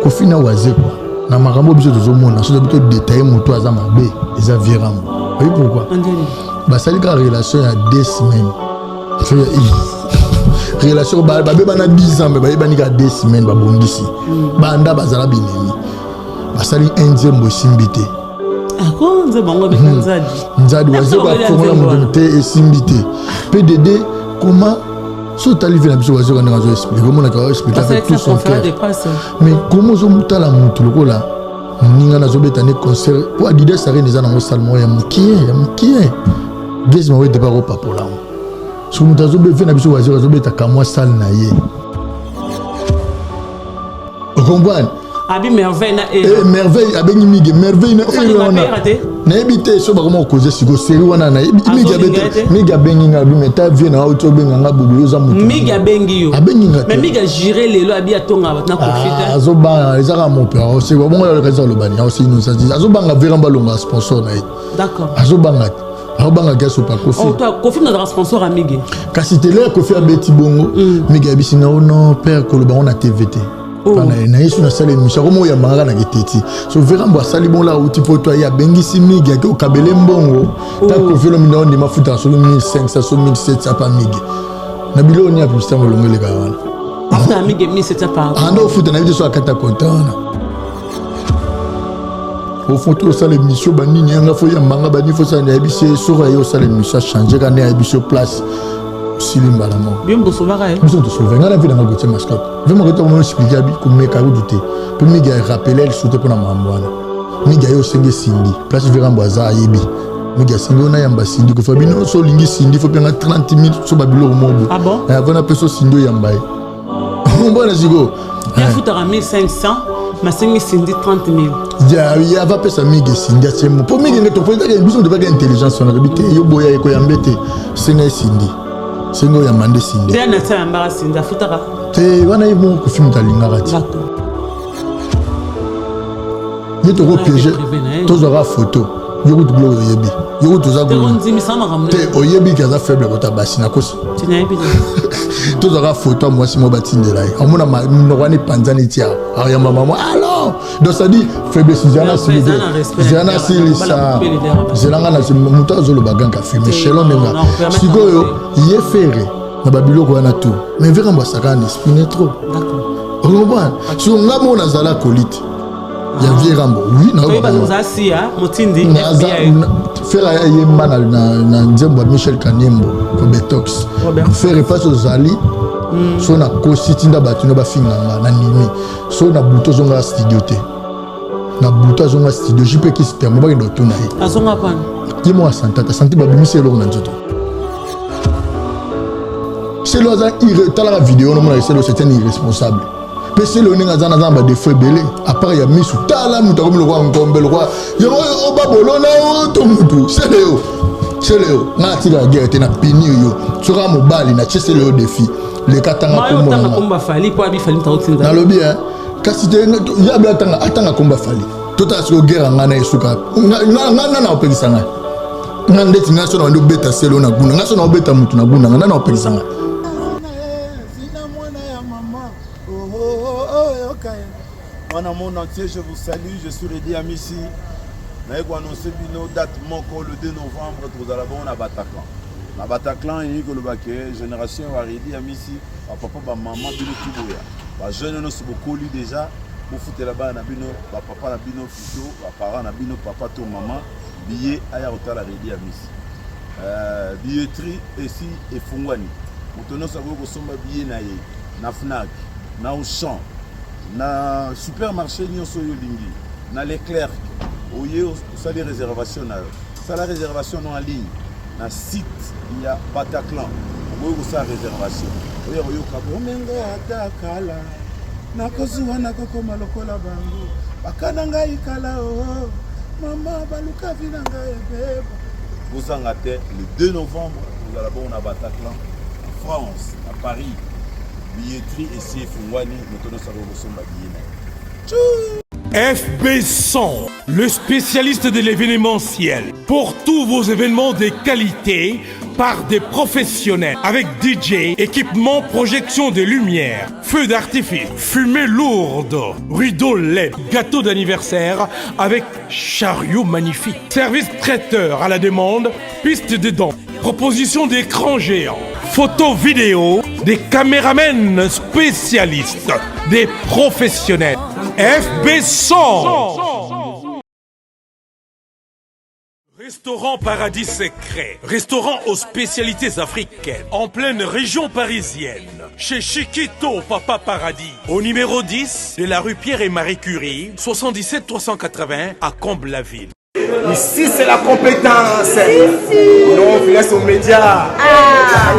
Kofi na Wazekwa na makambo biso tozomona soki tobi todetaille moto aza mabe eza vieux Rambo. Oyebi pourquoi? Basali kaka relation ya deux semaines. Relation babebana 10 ans mais bayebani kaka deux semaines babongisi. Banda bazala binemi. Basali un nzembo esimbi te. Nzadi Wazekwa afongola moto te esimbi te. PDD comment so otali vie na biso Wazekwa ndenge azo explique omonaka azo explique avec tout son cœur mais comment ozomotala motu lokola moninga nazobeta ne concert po Adidas Arena eza nango salle moko ya mokie ya mokie Gaz Mawete mpe akopapola yango soki moto azobe na biso Wazekwa azobeta kamwa salle na ye ocomprendre abi Merveille na eh, Merveille abengi Mige Merveille na ere wana nayebi te so bakoma kokoze siko série wana nayebi Mige abete Mige abengi nga abi mais ta vie na auti obenga nga bobo yo oza motu Mige abengi yo abengi nga te mais Mige agiré lelo abi atonga bato na Kofi te azobanga eza kaka mope aoseki bongo yaleka aloba nini aosi innocent azobanga vera balonga sponsor na ye d'accord azobanga te azobanga ke asopa Kofi. Oh, toi Kofi nazaka sponsor ya Mige. Kasi tele ya Kofi abeti bongo Mige ayebisi nga o non père koloba ngo na TV te. Oh. Na ye so nasala émission akomi oyambanga kaka na keteti so verambo asali bongo laka uti poto aye abengisi Mige ake okabele mbongo ta Kofi olomi na ondima futaka soki 1500 so 1700 pa Mige na biloko nini ya publicité yango elongo elekaka wana. Afuta Mige 1700 par anda ofuta na ye te so akata konta wana ofoto osala émission banini yanga fo yambanga banini fo osala nayebisi ye soki aye osala émission achange ka nde ayebisi yo place osili mbala moko. Biso tosauve ngai na vi nanga Gautier Mascotte vraiment kota komo explique abi komeka kutu te mpe Mige arapele lisusu te mpona makambo wana. Mige aye osenge Cindy place Verambo aza ayebi Mige asengi oyo nayamba Cindy kofa bino so olingi Cindy fo mpenga 30 000 so babiloko moko bo avant napesa Cindy oyamba ye ombona sikoyo. Yafutaka 1500 masengi Cindy 30 000. Ya ava pesa Mige Cindy atie mo mpo Mige nde topointaki biso topaki intelligence wana tobi te yo boya ekoyambe te senga ye Cindy senga oyamba nde Cindy te na tia yambaka Cindy afutaka te wana ye moko Kofi moto alingaka ti ye tokopiége tozwaka photo yo kutu biloko oyebi yo kutu oza te oyebi ke aza faible kota basi nakosi tozwaka photo ya mwasi moko batindela ye amona monoko wana epanzani tia ayamba mama alors donc c'est à dire faiblesse zela na silisa zelanga na moto azoloba ganka filme shelon ndenga sikoyo ye Ferre na babiloko wana tout mais vekambo asakana na esprit ne trop ocomprendre siko nga moko nazala kolite ya vieux Rambo oui. Ferre ayemba na nzembo ya Michel Kaniembo Kobetox. Ferre mpasi ozali so nakosi tinda bato no bafinganga na nimi so na butu ozonga studio te na butu azonga studio jp kisi termo bakende otuna ye ye moko asantata asanti babimisi eloko na nzoto selo aza talaka video nomona selo c'est un irresponsable mpe selo ndenge aza naza na badefo ebele à part ya misu tala moto akomi lokwa nkombe lokwa yango obabolona o to mutu sele yo sele yo nga natikaka guerre te na punir yo soki aka mobali natie sele yo défi leka tanga kombo nalobi kasi te yabe atanga atanga kombo Fally totala sikoyo guerre ya ngai na esuka nga na opekisa ngai nga ndeti ngai so na bandi obeta selo na guna ngai so na obeta mutu na guna nga na opekisa ngai. Wana monde entier, je vous salue, je suis Reddy Amisi. Naye koannonce bino date moko le 2 novembre tozala bongo na Bataclan. Na Bataclan elingi koloba ke génération ya Reddy Amisi, bapapa bamama bino tuboya bajeune nyonso bokoli déjà bofutela bana na bino bapapa na bino plutôt baparent na bino papa to mama billet aya kotala Reddy Amisi. Billetterie esi efungwani moto nyonso akoki kosomba billet na ye na Fnac na Auchan na supermarché nyonso oyo olingi na Leclerc oye osali réservation na yo sala réservation no en ligne na site ya Bataclan okoki kosala réservation oyo koyoka bomengo ata kala nakozuwa nakokoma lokola bango bakana ngai kala o mama baluka vi na ngai ebeba bozanga te le 2 novembre ozala bongo na Bataclan na France na Paris billetterie esi efungwani moto nyonso akoki kosomba billet na ye. FB 100, le spécialiste de l'événementiel. Pour tous vos événements de qualité, par des professionnels avec DJ, équipement, projection de lumière, feu d'artifice, fumée lourde, rideau LED, gâteau d'anniversaire avec chariot magnifique, service traiteur à la demande, piste de danse, proposition d'écran géant, photo vidéo, des caméramens spécialistes, des professionnels. FB 100. Restaurant Paradis Secret, restaurant aux spécialités africaines, en pleine région parisienne, chez Chiquito Papa Paradis, au numéro 10 de la rue Pierre et Marie Curie, 77 380 à Comble-la-Ville. Ici, c'est la compétence. Ici. Non, on laisse aux médias. Ah,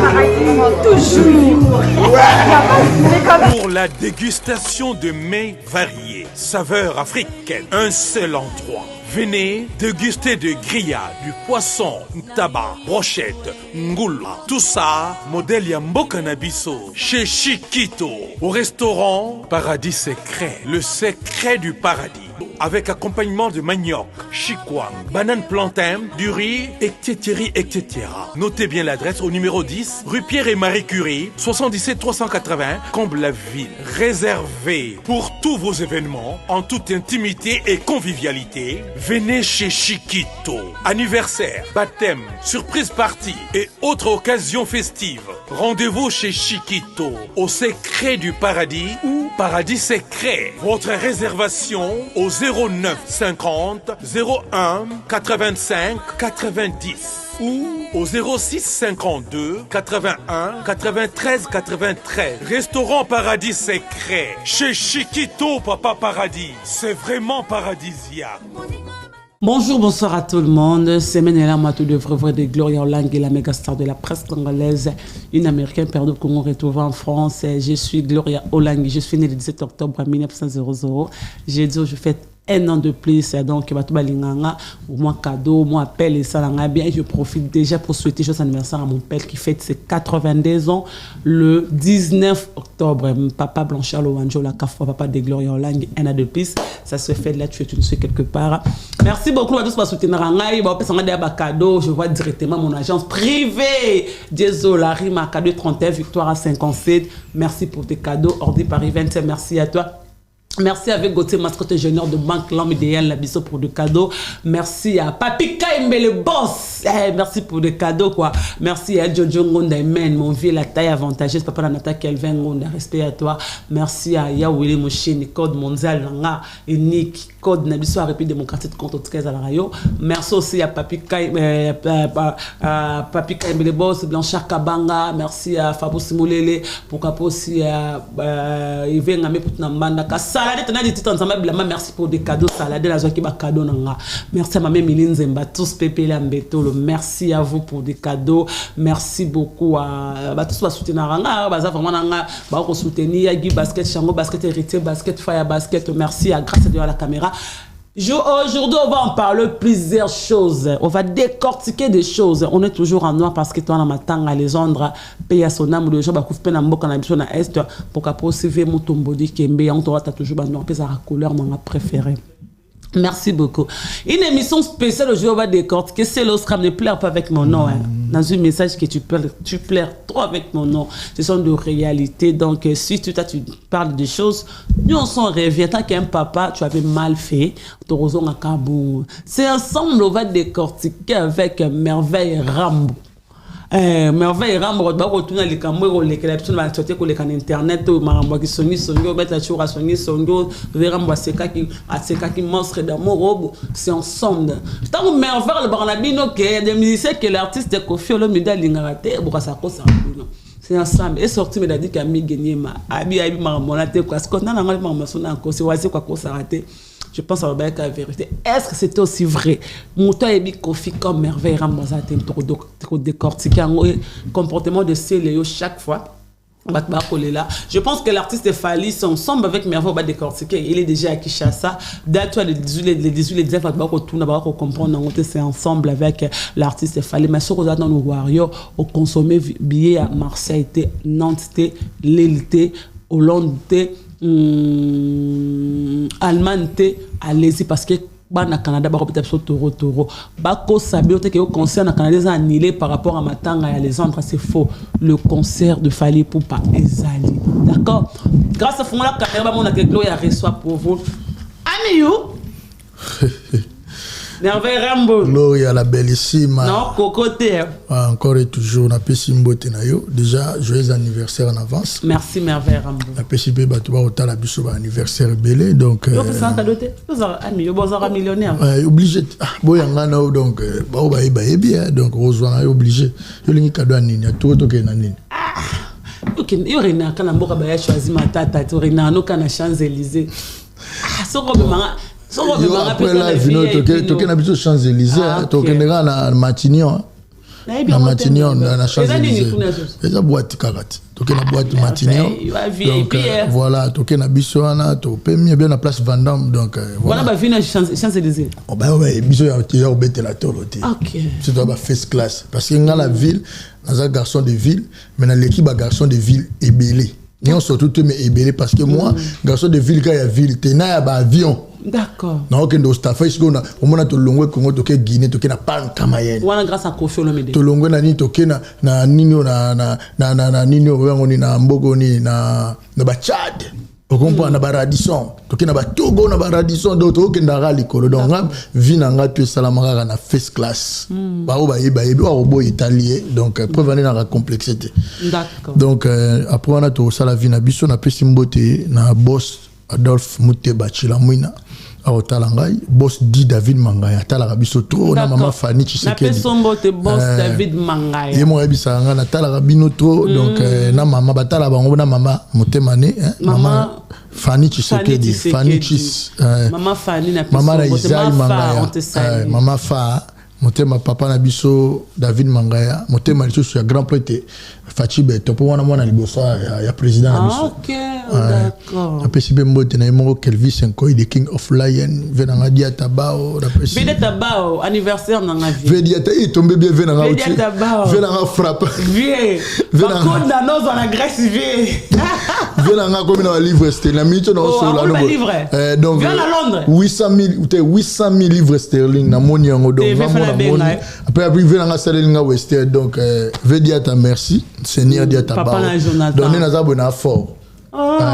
toujours. Ouais. Pour la dégustation de mets variés, saveurs africaines, un seul endroit. Venez déguster de grillades, du poisson, tabac, brochette, ngoula. Tout ça, modèle ya mboka na biso, chez Chiquito, au restaurant Paradis Secret, le secret du paradis. Avec accompagnement de manioc, chikwangue, banane plantain, du riz, etc., etc. Notez bien l'adresse au numéro 10, rue Pierre et Marie Curie, 77 380, Comble-la-Ville. Réservé pour tous vos événements, en toute intimité et convivialité. Venez chez Chiquito. Anniversaire, baptême, surprise party et autres occasions festives. Rendez-vous chez Chiquito, au secret du paradis ou paradis secret. Votre réservation au 09 50 01 85 90 ou au 06 52 81 93 93. Restaurant Paradis Secret, chez Chiquito Papa Paradis. C'est vraiment paradisiaque. Bonjour, bonsoir à tout le monde. C'est Menela Matou de vrai vrai de Gloria Olangi, la méga star de la presse congolaise, une américaine perdue au Congo retrouvée en France. Je suis Gloria Olangi, je suis née le 17 octobre 1900. J'ai dit, je fête un an de plus, donc bato balinganga moi cadeau, moi appel et ça bien. Je profite déjà pour souhaiter joyeux anniversaire à mon père qui fête ses 82 ans le 19 octobre. Papa Blanchard Lowanjo, la Kafwa, papa de Gloria Olangi, un an de plus. Ça se fait là, tu es une quelque part. Merci beaucoup à tous pour soutenir ngai. Bon, pesa nga ba cadeau, je vois directement mon agence privée. Désolé, ma cadeau 31, victoire à 57. Merci pour tes cadeaux. Ordi Paris 27, merci à toi. Merci avec Gauthier Mascotte Junior de Banque L'Homme Idéal, la biso pour le cadeau. Merci à Papi Kaimbe, le boss. Eh, merci pour le cadeau, quoi. Merci à Jojo Ngonda, man, mon vieux, la taille avantageuse. Papa Nata Kelvin Ngonda, respect à toi. Merci à Yawili Mouchine, Code Mondial, Langa, unique, Code Nabiso, République démocratique contre 13 à la rayo. Merci aussi à Papi Kaimbe, Papi Kaimbe, le boss, Blanchard Kabanga. Merci à Fabrice Moulele, pourquoi pas aussi à Yves Ngame Poutnambanda, Kassala. Merci pour des cadeaux salade la qui ba cadeau nanga. Merci à ma mère Miline Zemba, tous pépé la mbetolo. Merci à vous pour des cadeaux. Merci beaucoup à ba tous ba soutenir nga, ba za vraiment nanga, ba ko soutenir Guy basket, Chango basket, héritier basket, Fire basket. Merci à grâce de la caméra. Aujourd'hui, on va en parler plusieurs choses. On va décortiquer des choses. On est toujours en noir parce que toi, dans ma tanga, Alexandre, paye à son âme, le jour, bah, couvre peine, mboka, na biso, na est, pour qu'après, aussi, Mutombo, dit, Kembe, on t'aura toujours, bah, noir, pèse à la couleur, mon préférée. Merci beaucoup. Une émission spéciale aujourd'hui, on va décortiquer. C'est l'Oscar, ne pleure pas avec mon nom. Hein. Dans un message que tu pleures trop avec mon nom. Ce sont des réalités. Donc, si tu parles des choses, nous on s'en revient. Tant qu'un papa, tu avais mal fait. C'est ensemble, on va décortiquer avec Merveille Rambo. Merveille Rambo, ba retourner les caméras, les capsules, la société, les canaux internet, marambo qui songi songi, bête choura songi songi, Rambo aseka qui monstre d'amour, c'est ensemble. Tant que Merveille le barnabino que des musiciens que l'artiste Koffi Olomide lingara te, bokasa kosa c'est ensemble. Et sorti me dit qu'ami gagné ma abi abi marambo na te quoi, parce qu'on a na marambo sona ko c'est wazi quoi ko ça raté. Je pense à la vérité. Est-ce que c'était aussi vrai? Mouton et Koffi comme Merveille Rambo décortiquer un comportement de Céléo chaque fois. Je pense que l'artiste Fally ensemble avec Merveille va décortiquer. Il est déjà à Kinshasa. Date le 18, le 18, le 19, va comprendre. C'est ensemble avec l'artiste Fally. Mais sur dans nos warriors, on consommait billets à Marseille, Nantes, Lille, Hollande, Allemagne, allez-y parce que Bana Canada bakobeta biso toro toro. Bakosa bino te ke yo concert na Canada eza annulé par rapport à matanga ya Alexandre, c'est faux. Le concert de Fally Ipupa ezali. D'accord? Grâce à fungola caméra bamona ke Gloria reçoit pour vous. Amiyu. Merveille Rambo. Gloria la bellissima. Non, coco te. Ah, encore et toujours napesi mbote na yo. Déjà joyeux anniversaire en avance. Merci Merveille Rambo. Napesi mpe bato bakotala biso ba anniversaire ebele donc Yo pesa cadeau te. Ozala ami, yo bozala millionnaire. Obligé ah, boyanga na yo donc bao bayeba yebi hein, donc ozwa na yo obligé. Yo lingi cadeau ya nini? Atoko tokende na nini? Ah, yo renaka na mboka baya choisi matata to renaka noka na Champs-Élysées. Ah, soko bemanga yo après live no toke na biso Champs-Élysées, ah, tokende kaka na Matignon, na Matignon, na Champs-Élysées eza boîte kaka te. Toke na boîte Matignon, donc voilà, toke na biso wana, topemi bien na place Vendôme, donc voilà ba na Champs-Élysées. Biso ya kobetela tolo te, biso toza ba first class parce que nga la ville naza garçon de ville, mais naleki ba garçon de ville ebele nyonso tout te, mais ebele, parce que moi garçon de ville ka ya ville te, na ya ba avion. Naokende Ostafa sikoyo, omona tolongwe Congo, toke Guinée, toke na Pankamayene. Wana grâce à Koffi Olomide. Tolongwe na nini, toke na nini oyo, na nini oyo yango nini, na mboka nini, na Bachad, okomprendre, na baRadisson, toke na Batogo, na baRadisson, donc tokokendaka likolo. Donc nga vie na nga to esalama kaka na first class. Bao bayebi bayebi, oyo akoboya etali ye. Donc preuve ane naka complexe te. Donc après wana tokosala vie na biso. Napesi mbote na boss Adolphe Muteba Chilamwina akotala ngai, boss di David Mangaya atalaka biso trop, na mama Fani Tshisekedi. Ye moko ayebisaka ngai natalaka bino trop. Donc na mama batalaka bango, na mama motema ne, mama Fani Tshisekedi, Fani Chis, mama na Isai Mangaya, mama Fa motema, papa na biso David Mangaya motema, lisusu ya grand prêtre Faci Beto, mpo wana mwana liboso ya président na biso. Napesi mpe mbote na ye moko Kelvis Nkoi, the king of lion, ve nanga Diata Bao. Napesi anniversaire nanga. Ve Diata etombe bien, ve nanga, ve nanga frappe. Na Grèce vie. Ve nanga akomi na balivre sterling na minute na osola. Donc 800 000 te, 800 000 livres sterling namoni yango. Donc namoni après ve nanga asaleli nga wester. Donc ve Diata, merci Seigneur Diata Bao. Donc nde naza boye na fort,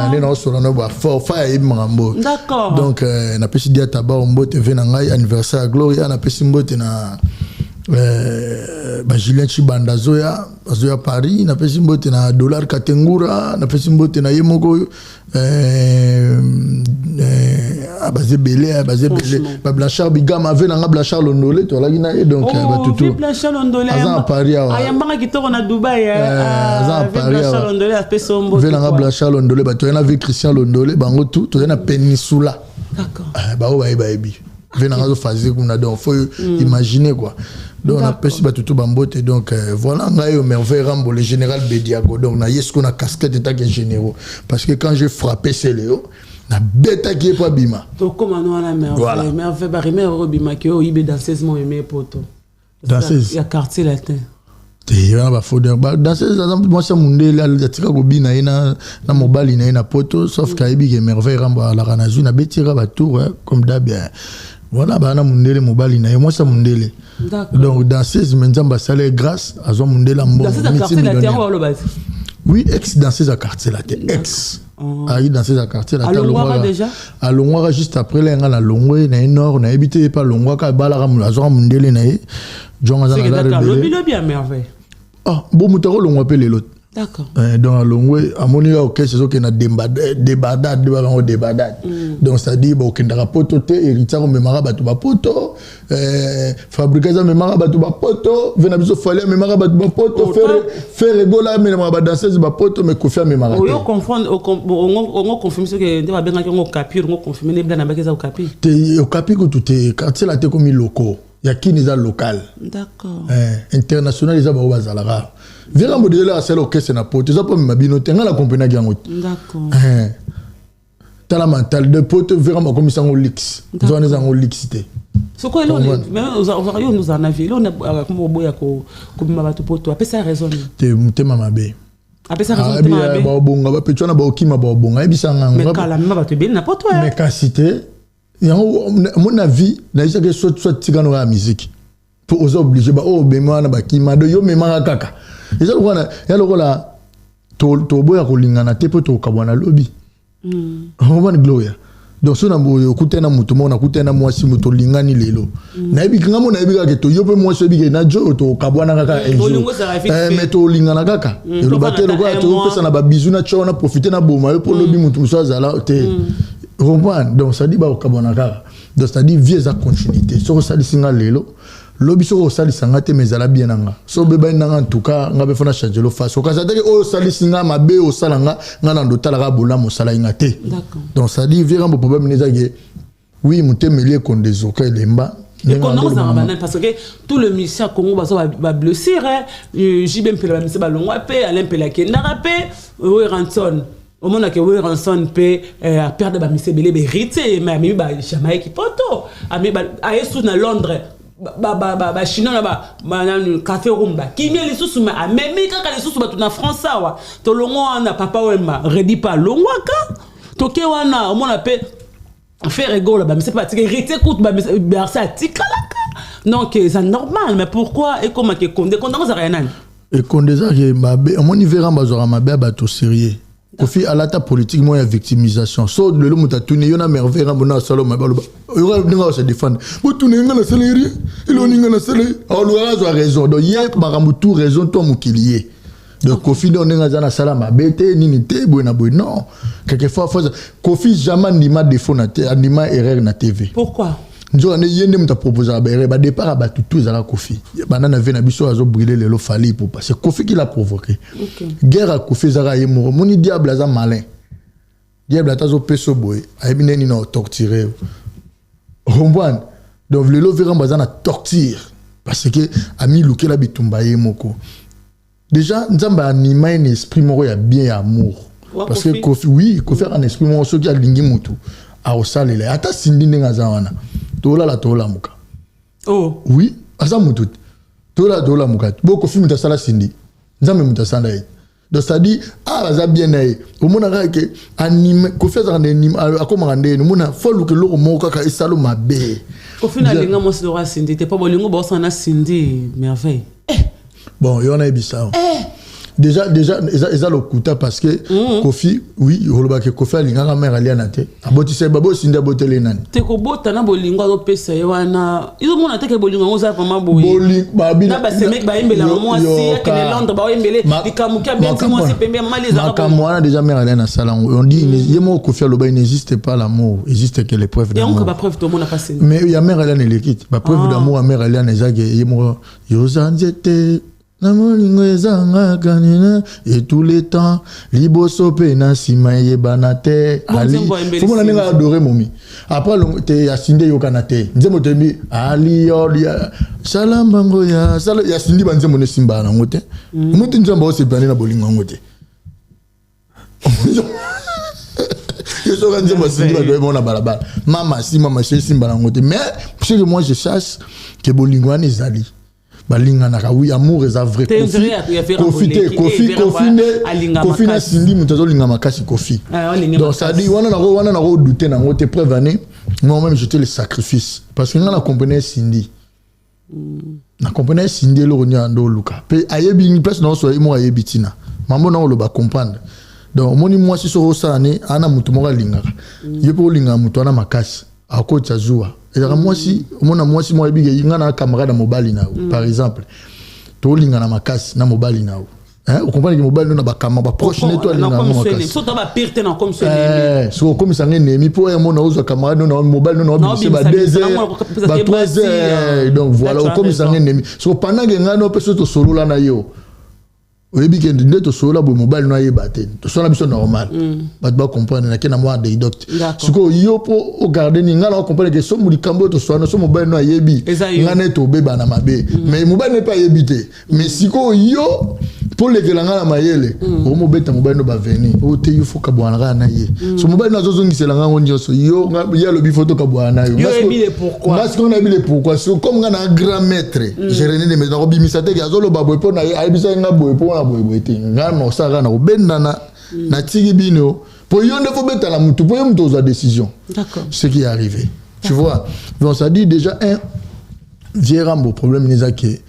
nde naosola no ba fort fa yayebi makambo. Donc napesi Diata Bao mbote, ve na ngai, anniversaire ya Gloria. Napesi mbote na bajulien Chibanda, azoya azoya Paris. Napesi mbote na Dollar Katengura, napesi mbote na ye moko, baza ebele, baza ebele, bablanchard Bigama, ave nanga Blanchard Londole, toalaki na ye. Donc batutu aza na Paris awa. Ayambanga kitoko na Dubai. Aza na Paris awa, ve nanga Blanchard Londole, bato na ve Christian Londole, bango tu tozali na Péninsula, bao baye bayebi ve nanga azofaze kuna. Donc faut imaginer quoi. Donc napesi bato to bambote. Donc voilà, ngai oyo Merveille Rambo, le général Bediago. Donc naye siko na casquette etake généraux, parce que quand j'ai frappé Celeo, nabetaki ye mpo abima. Tokóma no wana Merveille. Merveille, barumeur oyo obimaki oyo oyibe danseuse mo eme poto. Danseuse? Ya Quartier Latin. Te, wana bafodeur. Danseuse aza mwasi ya mondele, atika kobina ye na mobali na ye na poto, sauf ke ayebi ke Merveille Rambo alaka na zwi, nabetira batour comme d'hab. Voilà, baa na mondele, mobali na ye, mwasi ya mondele. Donc danseuse, mais Nzambe asala ye grâce, azwa mondele ya mbongo. Oui, ex danseuse ya Quartier Latin, ex ayi danseuse ya Quartier Latin. Alongwaka juste après la nga na longwe na ye nord, nayebi te ye mpe alongwaka, abalaka, azwaka mondele na ye jong, aza na rebele. Ah bo, moto akolongwa mpe lelo. Donc alongwe, amoni kaka orchestre ezokende na débandade, babango débandade. Donc c'est-à-dire bakokendaka poto te, héritier akomemaka bato bapoto, Fabregas amemaka bato bapoto, ve na biso Fally amemaka bato bapoto, Ferre Gola amemaka badanseuse bapoto, mais Koffi amemaka te. Ongo confirme soki nde babengaki yango Okapi, ongo confirme nde blana baki eza Okapi? Te, Okapi kutu te. Quartier Latin ekomi loko ya Kini, eza local. International eza bango bazalaka. Virambo deja asala orchestre na poto, eza mpo amema bino te, ngai na comprenaki yango te. Tala mental de poto, Virambo akomisa yango luxe, eza wana, eza yango luxe te. Soko yo ozala na vie, eloko oboya kobima bato poto, apesa raison? Te, motema mabe. Apesa raison, motema mabe. Baobonga bapeti wana, baokima, baobonga, ayebisanga. Kala mema bato ebele na poto. Mais kasi te. Yango mona vie nayebisaki soit soit tika no ya musique mpo oza obligé baoyo obema wana bakima do yo memaka kaka. Eza lokola ya lokola toboya kolingana te mpo tokabwana lobi. Omoni, Gloria, donc so na boye okutani na moto moko, nakutani na mwasi, moto olingani lelo, nayebi nga mo, nayebi kaka to yo mpe mwasi oyebi ke na jo oyo tokabwana kaka un jour. Bolingo ezalaka vite fait. Mais tolingana kaka, eloba te tofanda lokola ata un topesa na babizu na tio wana, profite na boma yo mpo lobi moto mosusu azala te. Comprendre? Donc c'est-à-dire bakokabwana kaka. Donc c'est-à-dire vie eza continuité. Soki osalisi nga lelo, lobi soki osalisa nga te, mais ezala bien na nga. So obebani na nga, en tout cas nga mpe fona change lo face. Okasa teke oyo osalisi nga mabe, osala nga, nga na ndotalaka bolamu osalaki nga te. Donc c'est-à-dire vie rambo, problème eza ke oui, motema eli ekonda, ezoka, elemba. Ndenge ekonda wana kozala ndoloba. Banani? Parce que tout le musicien Congo baza bablessure. JB Mpela, bamusicien balongwa mpe, Alain Mpela akendaka mpe, Werrason, omonake Werrason mpe aperdre bamusicien ebele, baHéritier, mais amemi baJamaïque poto, aye su na Londres, bachinois na banani Café Rumba, kimia lisusu, mais amemi kaka lisusu bato na France awa. Tolongo wana, Papa Wemba, Redi mpe alongwaka, toke wana, omona mpe Ferre Gola, bamise mpe batika, Héritier kutu Bercy atikalaka. Donc eza normal, mais pourquoi ekomaka ekonde? Ekonde yango ezalaka ya nani? Ekonde ezalaki mabe. Omoni, Verambo azwaka mabe ya bato sérieux. Kofi alata politique moko ya victimisation. So lelo moto atuni yo na Merveille Rambo na asala mabe, aloba yoka ndenge ase défendre: botuna ye, nga nasala ye rien, eloni nga nasala ye. Alukaka azwa raison. Donc ye makambo tout raison to mokili ye. Donc Kofi nde ndenge aza, nasala mabe te, nini te, boye na boye. Non, quelquefois faut Kofi jamais andima défaut na te, andima erreur na TV. Pourquoi? Nzoka nde ye nde moto aproposaka baerreur, badépart ya bato tu ezala Kofi. Banda na vie na biso azobrûler lelo Fally Ipupa, c'est Kofi qui l'a provoqué. Guerre ya Kofi ezaka ye moko. Moni, diable aza malin. Diable ata azopesa boye, ayebi ndenge nini na otorture yo, comprendre? Donc lelo Verambo aza na torture parce que amilukela bitumba ye moko. Déjà Nzambe anima ye na esprit moko ya bien, ya amour. Wa Parce que Kofi? Kofi, oui, Kofi aka na esprit moko, soki alingi motu, akosalela ye. Ata Sindi ndenge aza wana, tolala tolamuka. Oh. Oui, aza motu te, tolala tolamuka te. Bo Kofi moto asala Sindi, Nzambe moto asala ye. Donc c'est-à-dire ah, aza bien na ye. Omona kaka ke anime Kofi azalaka na anime, akomaka ndenge omona fo aluka eloko moko kaka esalo mabe. Kofi nalinga mwasi loko asindi te, mpo bolingo baosana na Sindi Merveille. Bon, yo wana yebisa yo déjà eza lokuta parce que Kofi, oui, olobaki Kofi alingaka mare Aliana te, abotisa ye babo Sindi, aboteli nani? Te, kobota na bolingo azopesa ye wana, ezomona te ke bolingo yango oza vraiment boye. Babi Na basemeki bayembelaka mwasi akende Londres, baoyembele likambo ki abeti mwasi pembe ya mama ezalaka. Makambo wana déjà mare Aliana asala yango. On dit ye moko Kofi aloba: il n'existe pas l'amour, existe que l'épreuve yango ka d'amour. Bapreuve tomona pasi. Mais ya mare Aliana eleki te. Bapreuve d'amour ya mare Aliana ezaki ye moko: yoza nzete na molingo ezangaka nina et tous les temps, liboso mpe na nsima eyebana te. Bon, Ali nzembo ayembeli fomona ndenge Sindi. adore momi après te ya Sindi eyokana te. Nzembo toyembi ali olia sala mbango ya sala ya Sindi, banzembo no esimbaka nango te. Omo te, nzembo aosepela na bolingo yango te. Yo soka nzembo asindi, bato bayeba na balabala, mama si mama si esimba nango te. Mais ce que moi je chasse ke bolingo wana ezali, balinganaka, oui, amour eza vrai. Te, Kofi nzela ya Vera Kofi te Boleki, Kofi eh, Vera Kofi nde alinga Kofi na makasi. Sindi moto azolinga makasi Kofi. Ah, alinga Donc makasi. c'est-à-dire wana nako douter nango te. Preuve année, moi-même j'étais le sacrifice parce que nga na comprenais Sindi, na comprenais Sindi eloko nini ando oluka mpe ayebi place na nyonso ye moko, ayebi ntina mambo na oloba comprendre. Donc omoni mwasi soki osala ne ana motu moko alingaka ye mpe olingaka motu wana makasi, akotisa zuwa. Ezalaka mwasi, omona mwasi moko ayebi ke nga na camarade ya mobali na yo, par exemple tolingana makasi na mobali na yo. Hein, ocomprendre ke mobali no na bakama baproche ne to alingaka yango makasi. So to bapire te na comme so ennemi. Eh, soki okomisa nga ennemi mpo oyo mona ozwa camarade no na mobali no na obimisa ba 2 heures, ba 3 heures, donc voilà, okomisa nga ennemi. Soko pendant ke ngai no mpe so tosolola na yo, oyebi ke nde tosolola boye, mobali no ayeba te, tosolola biso normal, bato bacomprendre nake na mwa anecdote. Sikoyo yo mpo ogarde nini, ngai na ocomprendre ke so likambo oyo tosolola so mobali no ayebi, ngai nde tobebana mabe, mais mobali no mpe ayebi te. Mais sikoyo yo mpo lekela ngai na mayele, omobeta mobali no baveni oyo te, yo fo kabwana kaka na ye. So mobali no azozongisela ngango nyonso, yo ye alobi fo tokabwana na yo. Nga sikoyo nayebi le pourquoi. Siko comme nga na grand maître Jérémy de nakobimisa te ke azoloba boye mpo ayebisaki nga boye mpo na boye boye te. Nga na osala kaka na kobendana, natiki bino mpo yo nde fobetala mutu, mpo yo mutu ozwa décision. Ce qui est arrivé. Tu vois? Donc ça dit déjà un vieux Rambo, problème eza ke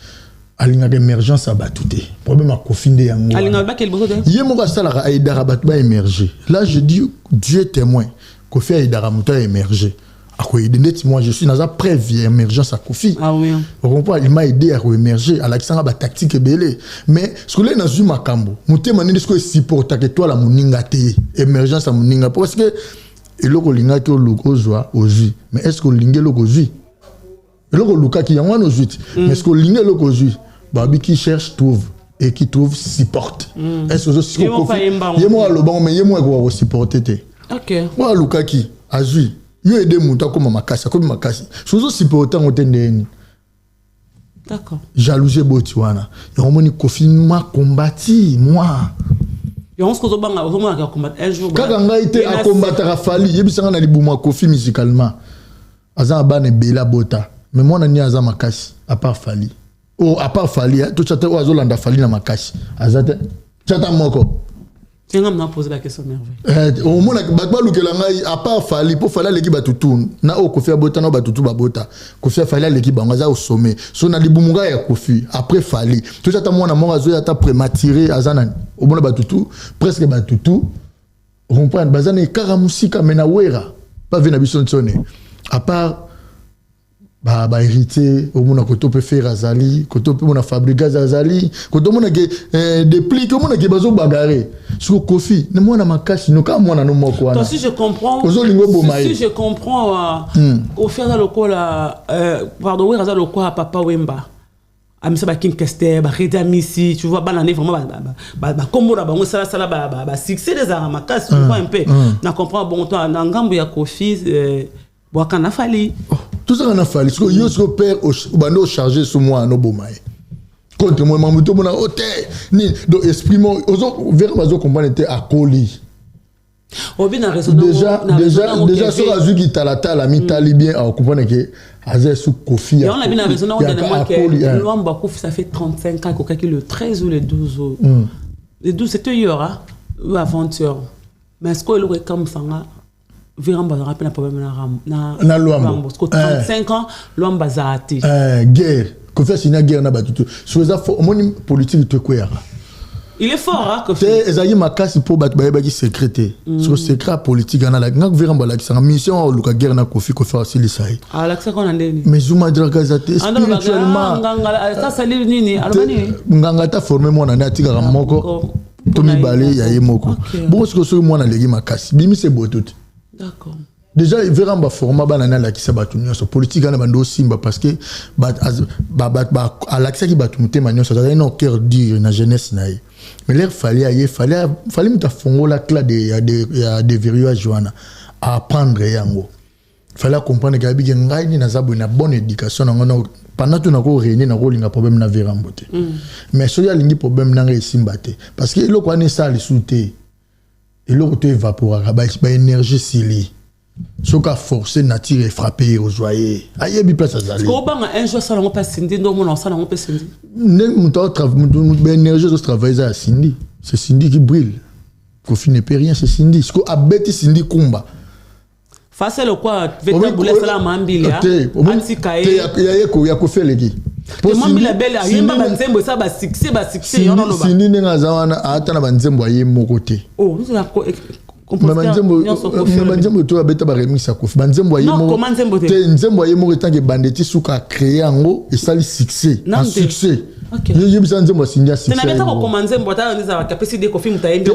alingaka émergence ya bato te. Problème ya Kofi nde yango wana. Alingaka bakele liboso te. Ye moko asalaka, aidaka bato baémerger. Là je dis, Dieu témoin, Kofi aidaka moto aémerger, akoaider. Ndeti moi je suis, naza preuve ya émergence ya Kofi. Ah oui. Ocomprend? Il m'a aidé à koémerger, alakisanga batactique ebele. Mais soki nazwi makambo motema nini, soki esupportaka etwala moninga te, émergence ya moninga, parce que eloko olingaki oluka ozwa, ozwi. Mais est ce que olingi eloko ozwi? Eloko olukaki, yango wana ozwi te. Mais est ce que olingi eloko ozwi? Babi qui cherche trouve et qui trouve supporte. Est ce que Ye moko ayemba yango. Ye moko alobango, mais ye moko akoka kosupporte te. Oyo alukaki azwi, yo ede moto akóma makasi, akomi makasi, soki ozosupporte yango te, ndeni? Jalousie eboti wana. Yango moni Kofi m'a combattu moi. Yango soki ozobanga, ozomonaka combattre un jour. Kaka ngai te, akombataka Fally. Yebisanga, na libumu ya Kofi, musicalement aza na bana ebele abota, mais mwana nini aza makasi à part Fally? Oh, à part Fally, totya te oyo azolanda Fally na makasi aza te, tia ta moko. Nga mna poser la question, Merveille. Omona bato balukela ngai à part Fally, mpo Fally aleki bato tu na oyo Kofi abota, na oyo bato tu babota. Kofi, Fally aleki bango, aza au sommet. So na libumu ngai ya Kofi, après Fally, totya ata mwana moko azoya, ata prématuré, aza nani? Omona bato tu, presque bato tu comprendre, baza na ekaka mosika. Me na Wera pave na biso ntsone, à part bahéritier, omona koto mpe Ferre azali koto, mpe omona Fabregas azali koto, omona ke Deplick, omona ke bazobagare. Siko Kofi ne mwana makasi no kaka mwana no moko wana. Toi, si je comprends, Ozolinga oboma ye. Si je comprends, Kofi aza lokola, pardon, Wera aza lokola Papa Wemba. Amisa ba King Kester, ba Reda Misi, tu vois, bana ne vraiment bakombo na bango esalasala basuccès ezalaka makasi, tu vois un peu. Na comprend bon, toi, na ngambo ya Kofi, bwaka na Fally. Tozaka na Fally. Sikoyo yo, sikoyo père obandi ocharge so mwana oboma ye contre moi, mamu tomona o te nini. Donc esprit mo vera bazocomprendre te, akoli. Obi na raison. Déjà soki azwiki talatala, mitali bien, akocomprendre ke aza esu Kofi. Yango na bino raison nango. Lwambo akufi, ça fait 35 ans, ekokaki le 13 ou le 12, le 12, c'était hier, hein, ou avant-hier. Mais est-ce que eloko ekambwisanga, Virambo azalaka mpe na problème na Na Lwambo. Parce que 35 ans Lwambo azala te. Guerre, Kofi asinya guerre na bato te. So eza omoni politique to ekweyaka. Il est fort, hein, Kofi. Te, ezalaki makasi mpo bato bayebaki secret te. Soko secret ya politique wana, nga Virambo alakisanga mission oluka guerre na Kofi, Kofi asilisa ye. Alakisaka na ndeni? Mais Zuma Draka eza te spirituellement. Asali nini? Aloba nini? Nganga ata forme mwana nde atikaka moko to mibale ya ye moko. Bongo sikoyo soki mwana aleki makasi, bimisa eboto te. Déjà Veramba forma bana ne, alakisa bato nyonso politique wana, bando osimba, parce que alakisaki bato motema nyonso, azalaki na cœur dur na jeunesse na ye. Mais l'heure Fally aye, Fally moto afongola clé ya déverrouillage wana, aapprendre yango. Fally acomprendre ke abiki ngai nini, naza boye na bonne éducation nango pendant to nakoréunir, nakolinga problème na Verambo te. Mais soki alingi problème nanga, esimba te, parce que eloko wana esala lisusu te. Eloko to évaporaka, baénergie esili. Soki aforce, nature efrappe ye, ozwa ye, ayebi place azali. Obanga un jour asala yango mpe asindi nde omona osala yango mpe sindi. Ndenge moto baénergie ezotravaille eza ya Cindy. C'est Cindy qui brille, Kofi ne peut rien, c'est Cindy. Siko abeti Cindy kumba. Face lokwa vetabule asala mambili. Atika ye. Ya Kofi eleki. Mambili abele ayemba banzembo esala basuccès, basuccès. Cindy ndenge aza wana, ata na banzembo aye moko te. Banzembo to abeta baremix ya Kofi, banzembo aye moko te. Nzembo aye moko etanke ebande ti suka, acréer yango, esali succès en succès. Yebisa nzembo asingi ya succès,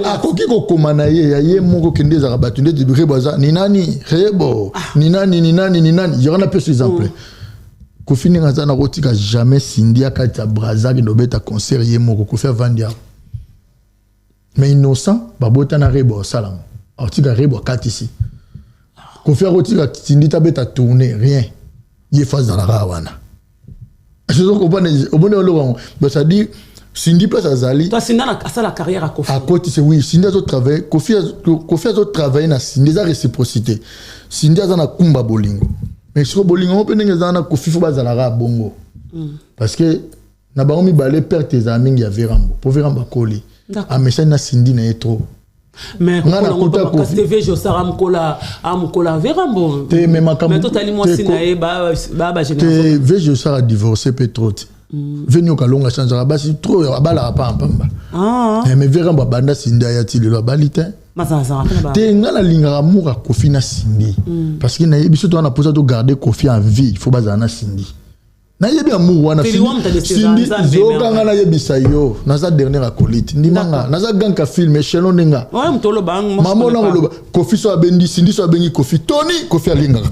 akoki kokoma na ye ya ye moko. Kende ezalaka bato ndeti Rebo aza ni nani, Rebo ni nani, ni nani, ni nani. Yaka na peso exemple. Kofi ndenge aza na kotika jamais Cindy akati ya Braza akende obeta concert ye moko. Kofi avandi awa, mais Innocent babota na Rebo, asalango akotika Rebo akatisi. Kofi akotika Cindy tabeta tourner rien, ye fa azalaka wana. Comprendre? Omoni eloko yango, c'est-à-dire Cindy place azali. Asala carrière ya Kofi. Akotisi, oui. Cindy azotravaille, Kofi, Kofi azotravaille na Cindy, eza réciprocité. Cindy aza na kumba bolingo, mais siko bolingo ngo mpe ndenge eza na Kofi, fo bazalaka bongo, parce que na bango mibale perte ezala mingi ya Verambo, mpo Verambo akoli, amesani na Cindy na ye trop. Mais Nga nakuta Kofi. TV Josara Mkola Amkola Verambo. Te, mais makambo- Mais totali mwasi te, ko- na ye ba ba ba génération. Te, VG osala divorce mpe trop te. Veni okalonga changeaka basi trop, abalaka pampamba. Ah, Mais verambo abanda Cindy, aya ti lelo abali te. mazazara pe na ba. Te, nga nalingaka amour ya Kofi na Cindy, parce que nayebi so toza na mposa togarde Kofi en vie, il faut bazala na Cindy. Nayebi amour wana. Feli wa moto adeseza Cindy Nzambe, zokanga. merde. Nayebisa yo, naza dernier acolyte, ndimanga naza ganka film échelon ndenga. Ouais, moto oloba moi, je Mama connais ona pas. koloba Kofi so abendi Cindy, so abengi Kofi Tony, Kofi alingaka.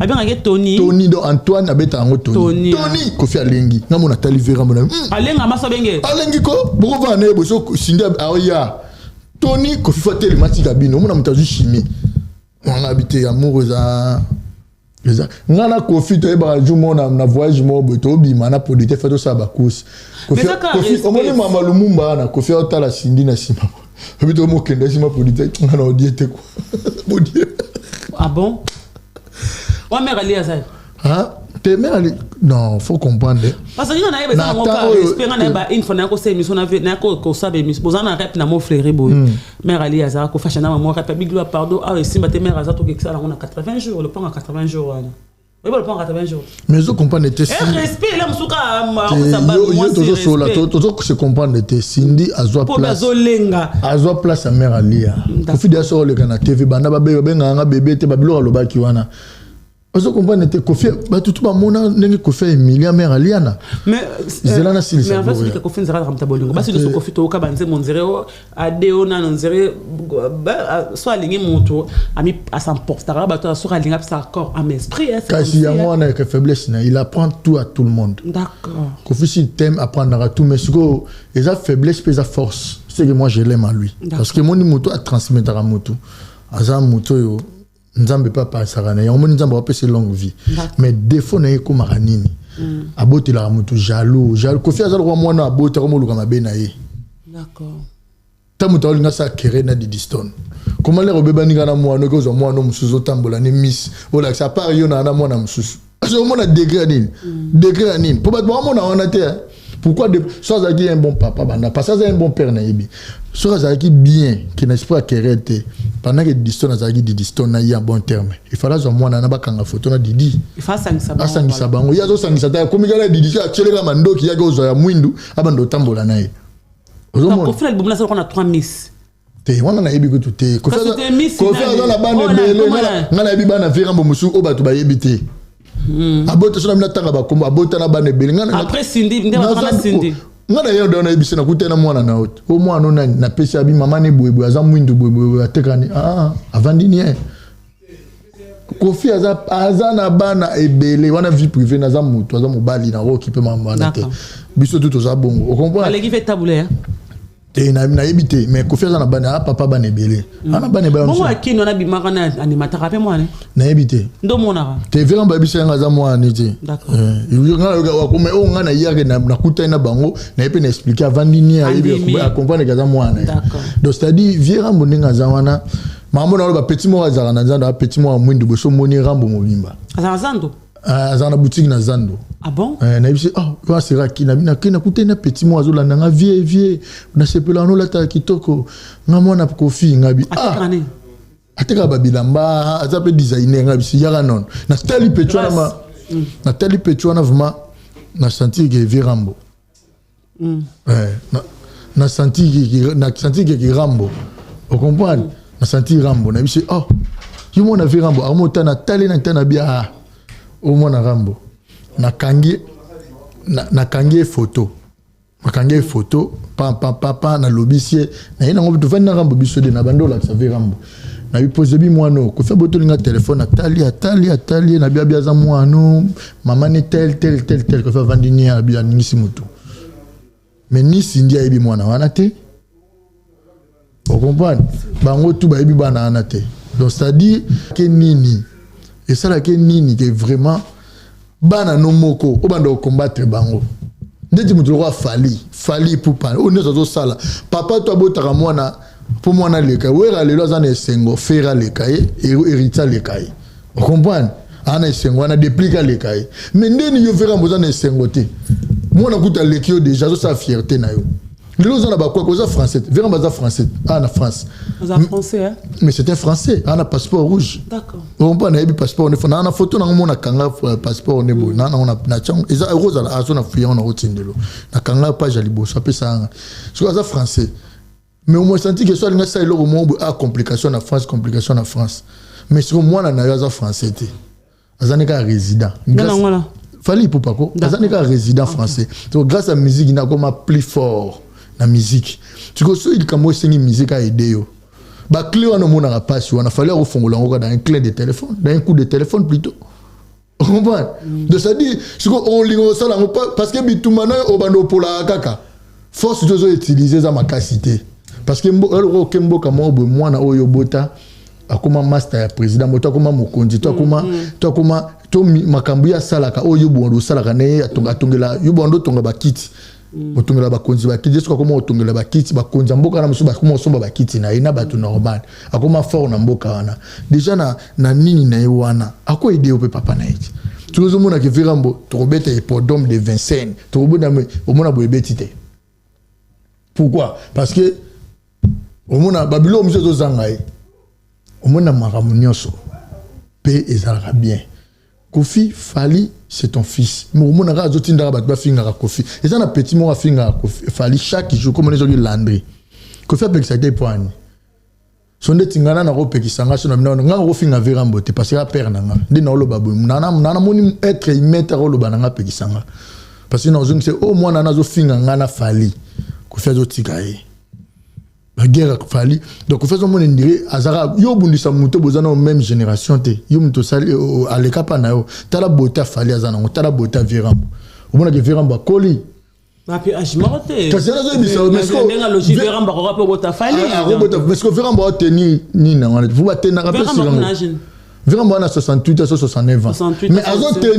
Abengaki Tony. Tony, donc Antoine abeta yango Tony. Tony, Tony, Kofi alengi nga mona tali vera mona. Alenga maso abenge. Alengi ko bokovanda na ye boye, so Cindy aoya Tony, Kofi fa telema tika bino, omona moto azwi chimie wanga abi te. Amour eza nga na Kofi toyebaka. Jour moko na voyage moko boye, tobima na producteur, fe tosala bacourse. Mais eza kaka respect. Omoni mama Lumumba wana, Kofi aotala Cindy na nsima, obi tomokende nsima producteur, nga na odie te kwa bodie. Ah bon? Wa mère ali azali. Hein? Te, mais non, faut comprendre. Parce que nga nayeba eza Na nango temps kaka oyo- respect. Nga nayeba une fois naya kosala émission naya kosala émission, boza na rep na mo fleuri boye, mère ali azala kofasha na mamo rep biglo, pardon, awa esimba te. Mère aza, tokekisala yango na 80 jours, lopango 80 jours wana, oyeba lopango 80 jours. Mais zo comprendre te. Eh, respect ela mosuka. Yo tozosola, tozo se comprendre te. Cindy azwa po place, azolenga. Azwa place ya mère Alia. Kofi deya soko oleka na TV, banda babengaka nga bebe te, babiloko alobaki wana, ozo comprendre te. Kofi, bato tu bamona ndenge Kofi aemilia mère Aliana. Mais Zela na silisa mais en fait, boya. soki Kofi nzela akamta bolingo basi nyonso, Kofi toyoka banzembo nzere o ade o nano nzere so alingi moto ami asamportaka bato, soki alingi apesa corps âme esprit, hein, c'est Kasi comme si, yango hein. wana eke faiblesse na, il apprend tout à tout le monde. Kofi, s'il t'aime, apprendra tout, mais sikoyo eza faiblesse mpe eza force. C'est que moi je l'aime à lui, parce que moni moto atransmettaka moto, aza moto oyo Nzambe mpe apasaka na ye, yango moni Nzambe apesa longue vie. Mais défaut na ye ekomaka nini? Abotelaka moto jaloux, jaloux. Kofi aza lokwa mwana abotaka, moluka mabe na ye. Ta moto aolinga asala kere na Didistone, koma lere obebani nga na mwana, oki ozwa mwana mosusu, otambola ni miss, olakisa apart yo na mwana mosusu. Azo omona degré ya nini, degré ya nini, mpo bato baomona wana te, hein. Pourquoi de so azalaki un bon papa banda, parce que aza un bon père, nayebi soki azalaki bien ke na esprit ya kere te. Pendant que Didistone azalaki Didistone na ye en bon terme, il fallait azwa mwana na bakanga photo na Didi. Il faut asangisa bango, Asangisa voilà. bango. Ye azosangisa te, akomi kaka Didi, so atieleka mandoki, yaki ozwa ya mwindu, abanda otambola na ye. Ozomona? Kofi na libumu nasala na 3 miss. Te, wana nayebi kutu te. Kofi Kasi te miss Kofi nani? aza na bana Oh, na- ebele. comment na- Nga nayebi bana virambo mosusu oyo bato bayebi te. Abota so na bino, atanga bakombo, abota na bana ebele. Après Cindy nde bazaka na Cindy. Nga na ye ndo nayebisi, nakuta na mwana na yo te. O mwana o nani? Napesi abi mama ne boyeboye, aza mwindu boyeboye, atekani, ah, avandi nie. Kofi aza na bana ebele wana, vie privée. Naza moto, aza mobali, na okipe mama wana te. Biso tu toza bongo, ocomprendre? Aleki mpe tabule, hein? Te, nayebi te, mais Kofi aza na bana, aza papa bana ebele, aza na bana ebele. Bongo akini wana bimaka na animataka mpe mwana. Nayebi te. Nde omonaka. Te, vera bayebisa yanga aza mwana ni te. Nga nayoka wakome oyo nga nayaki nakutani na bango, naye mpe na expliqué, avandi ni ayebi, Andimi. acomprendre ke aza mwana ye. Donc c'est-à-dire vieux Rambo ndenge aza wana, makambo na oloba, petit moko azalaka na zando, petit moko ya mwindu boye, so omoni Rambo mobimba. Azala zando? Ah, azalaka na boutique na zando. Ah bon? Eh, nayebi se, oh, wana seraki na bino, akei nakutani na petit moko azolanda nga: "Vieux, vieux, nasepela wana, olataka kitoko, nga mwana Kofi." Nga bi ah. Atekaka nini? Atekaka babilamba, aza mpe designer. Nga bisi yaka nono, natali petit wana ma natali petit wana, vraiment na sentir ke vieux Rambo. Eh, na sentir ke Rambo, ocomprendre? Na sentir Rambo, na bisi oh, yo mwana vieux Rambo, amota natali na tana bia, ah, omwana Rambo. Nakangi ye photo, nakangi ye photo pa pa pa pa, nalobisi ye, naye nango tovandi na Rambo, biso de na bandi olakisa vieux Rambo, nabi pose bi mwana oyo. Kofi abotolinga telefone, atali, atali, atali ye, nabi abi aza mwana mama ne tel tel tel tel. Kofi avandi ni abi aningisi motu, mais ni Cindy ayebi mwana wana te, ocomprendre? Bango tu bayebi bana wana te. Donc c'est à dire ke nini esalaki nini ke vraiment bana no moko oyo banda kocombattre bango, ndeti moto lokola Fally, Fally Ipupa oyo nyonso azosala, papa to abotaka mwana mpo mwana aleka. Wera lelo aza na esengo, Ferre aleka ye, Héritier aleka ye, ocomprendre? Aza na esengo wana, Déplique aleka ye, mais ndeni yo Verambo oza na esengo te, mwana kuta aleki yo déjà, azosala fierté na yo. Lelo oza na bakwaka, oza français te. Veramba aza français awa na France. Oza français, hein? Mais c'est un français, aza na passeport rouge. D'accord. Okompa nayebi passeport ne na photo nango mona kanga passeport ne boye na nango na tiango eza ekozala azo na fuyango na otindelo na kanga page ya liboso apesa yanga soki aza français. Mais au moins senti que so alinga sala eloko moko boye, ah, complication na France, complication na France. Mais sikoyo mwana na yo aza français te, aza ne kaka résident. Grâce Fally Ipupa ko aza ne kaka résident français. Donc grâce à musique na akoma plus fort na musique. Sikoyo soki likambo esengi musique aide yo, baclé wana omonaka mpasi wana, Fally akofongola yango kaka dans un clé de téléphone, dans un coup de téléphone plutôt. Comprendre? Donc c'est à dire sikoyo olinga osala yango parce que bitumba na yo obanda opolaka kaka force to ozoutilize eza makasi te, parce que eloko oke mboka moko boye, mwana oyo obota akoma master ya président, moto akoma mokonzi to akoma to akoma to makambo ye asalaka oyo yo bondo osalaka na ye, atongela yo, bondo otonga bakiti, otongela bakonzi bakiti. Soki akoma otongela bakiti, bakonzi ya mboka na mosusu bakoma osomba bakiti na ye na bato normal, akoma fort na mboka wana déjà na nini na ye wana, akoaider yo mpe papa na ye ti. Soki ozomonaka Verambo, tokobeta hippodrome de Vincennes, tokobeta, omona boye ebeti te. Pourquoi? Parce que omona babiloko mosusu ezozanga ye, omona makambo nyonso mpe ezalaka bien. Kofi, Fally c'est ton fils, mais omonaka azotindaka bato bafingaka Kofi. Eza na petit moko afingaka Kofi, Fally chaque jour, komona ezoki Landry. Kofi apekisaka te po ani so ndeti nga na nakopekisa nga so na bino nga kofinga Verambo te, parce que apere na nga nde naoloba boye namoni être humain te akoloba na nga apekisa nga, parce que nazongisa o mwana na azofinga nga na Fally. Kofi azotika ye baguerre Fally. Donc Kofi azomona ndire azalaka yo obundisa moto boza na même génération te, yo moto osali aleka mpa na yo. Tala beauté Fally aza nango, tala beauté Verambo, omonaki Verambo akoli. Bape âge moko te. Kasi nazoyebisa. Ndenge logique, Verambo akoka mpe obota Fally. Akobota, parce que Verambo aotenir nini nango wana fu batenaka mpe silango. Verambo wana 68 so 69 ans, mais